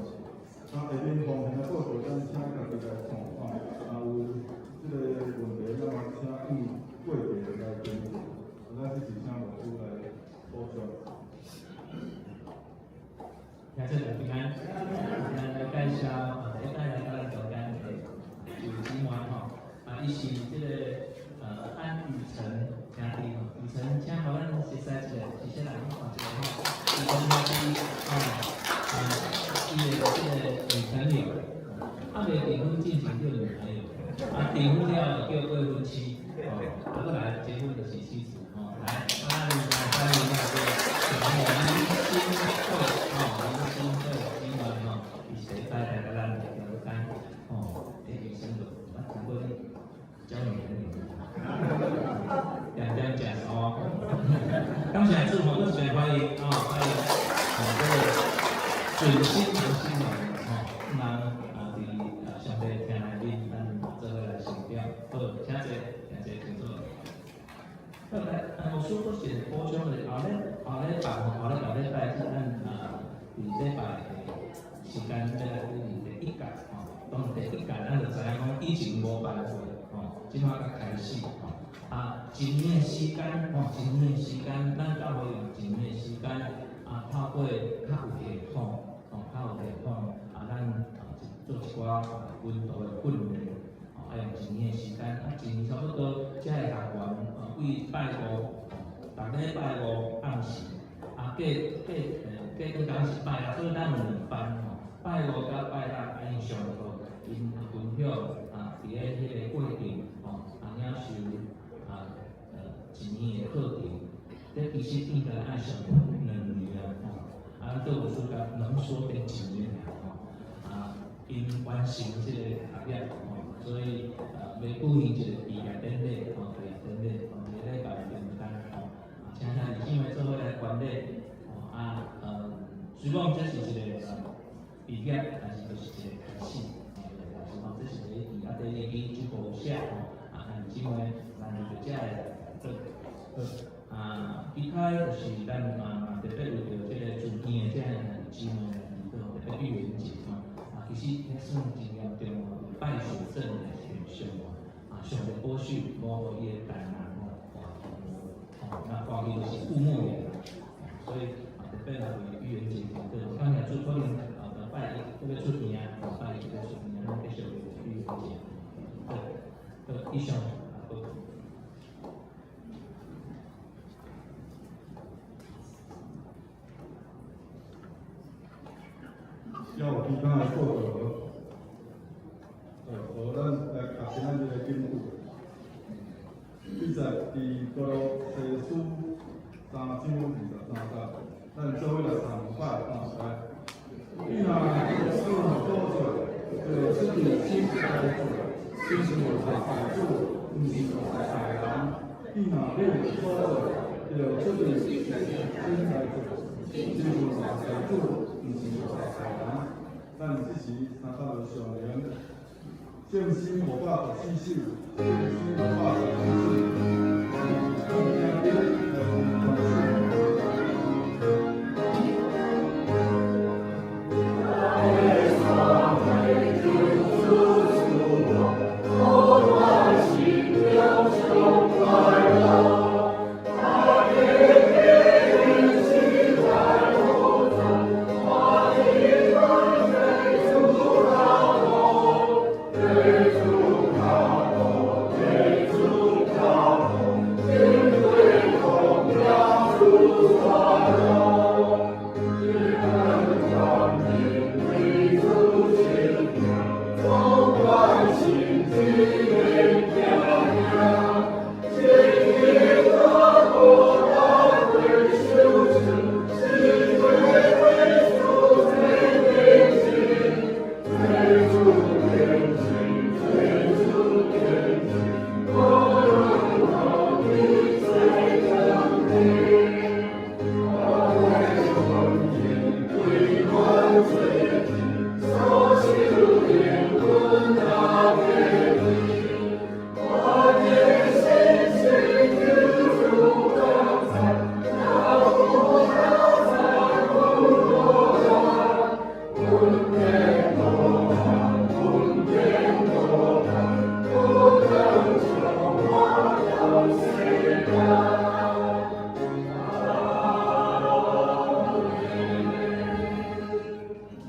S2: 下面奉獻的報告，咱請家己來看吼。啊，有這个問題，咱嘛請用過地來跟進。咱這是請牧師來補充。
S4: 兄弟平安，咱來介紹啊，第一擺來到咱中間的有姊妹吼，啊，伊是這个安雨辰兄弟吼，雨辰，請予咱熟似一下，是啥人？看一下吼，雨辰兄弟吼，啊，伊的這个女朋友，啊未訂婚進前叫女朋友，啊訂婚了就叫未婚妻，哦，啊閣來結婚就是妻子，吼，來，啊，咱來歡迎那個林新慧，吼，林新慧姊妹吼，伊是第一擺來到咱中間，吼，醫生就捌聽過你交女朋友，定定食素啊，感謝主吼，閣一遍歡迎，吼，歡迎，哦，這個準新郎新娘，吼，人啊佇啊上帝廳內面，咱做伙來成長，好，請坐，請坐，請坐。好，來，啊，牧師閣是補充的，後禮後禮拜吼，後禮拜禮拜是咱啊，佇禮拜的時間欲來舉行第一屆吼，當第一屆咱就知影講以前無辦過，吼，這擺才開始吼。啊，一年時間吼，一年時間，咱教會用一年時間啊，透過較有系統，吼，較有系統啊，咱啊做一寡門徒的訓練，吼，啊用一年時間，啊一年差不多，遮的學員啊，為拜五，吼，逐禮拜五暗時，啊過過過轉工是拜六，所以咱有兩班吼，拜五佮拜六啊𪜶上課，𪜶分享啊，佇咧彼个過程吼，啊領受啊一年的課程，這其實應該愛上2年啊，吼，啊做有時間濃縮變一年吼，啊𪜶完成這个學業吼，所以欲舉行一個畢業典禮吼，畢業典禮吼，佇禮拜中間吼，啊請兄弟姊妹做伙來觀禮，吼啊雖講這是一個畢業，但是就是一個開始，吼，一個開始吼，這是佇啊第二期主播有寫吼，啊兄弟姊妹，咱就這個做好。啊，其他就是咱嘛嘛特別為著這個住院的這个兄弟姊妹來祈禱，特別預言節吼，啊，其實彼算真嚴重哦，有敗血症的現象哦，啊，上帝保守無予伊的膽囊吼破去，吼，那破去就是腹膜炎，所以啊特別來為預言節祈禱，感謝主可能啊拜一閣欲出院啊，拜一閣欲出院，咱繼續為預言節，好，好，以上。
S2: 還有其他的報告無？好，咱來讀今仔日的經句。記載佇歌羅西書3章23節，咱做伙來讀兩擺啊，來。你若有所做，就出自心來做，親像服侍主，毋是服侍人。你若你有所做，就出自心來做，親像服侍主，毋是服侍人。咱這時三甲就上聯，聖詩514首，聖詩514首，請兄弟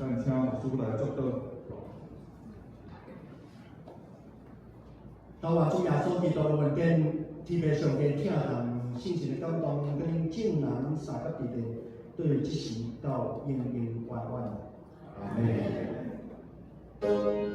S2: 咱請牧師來祝禱。
S3: 主啊，主耶穌基督的恩典，天父上帝疼和聖神的感動，佮恁眾人相佮佇咧，對這時到永永遠遠。阿門。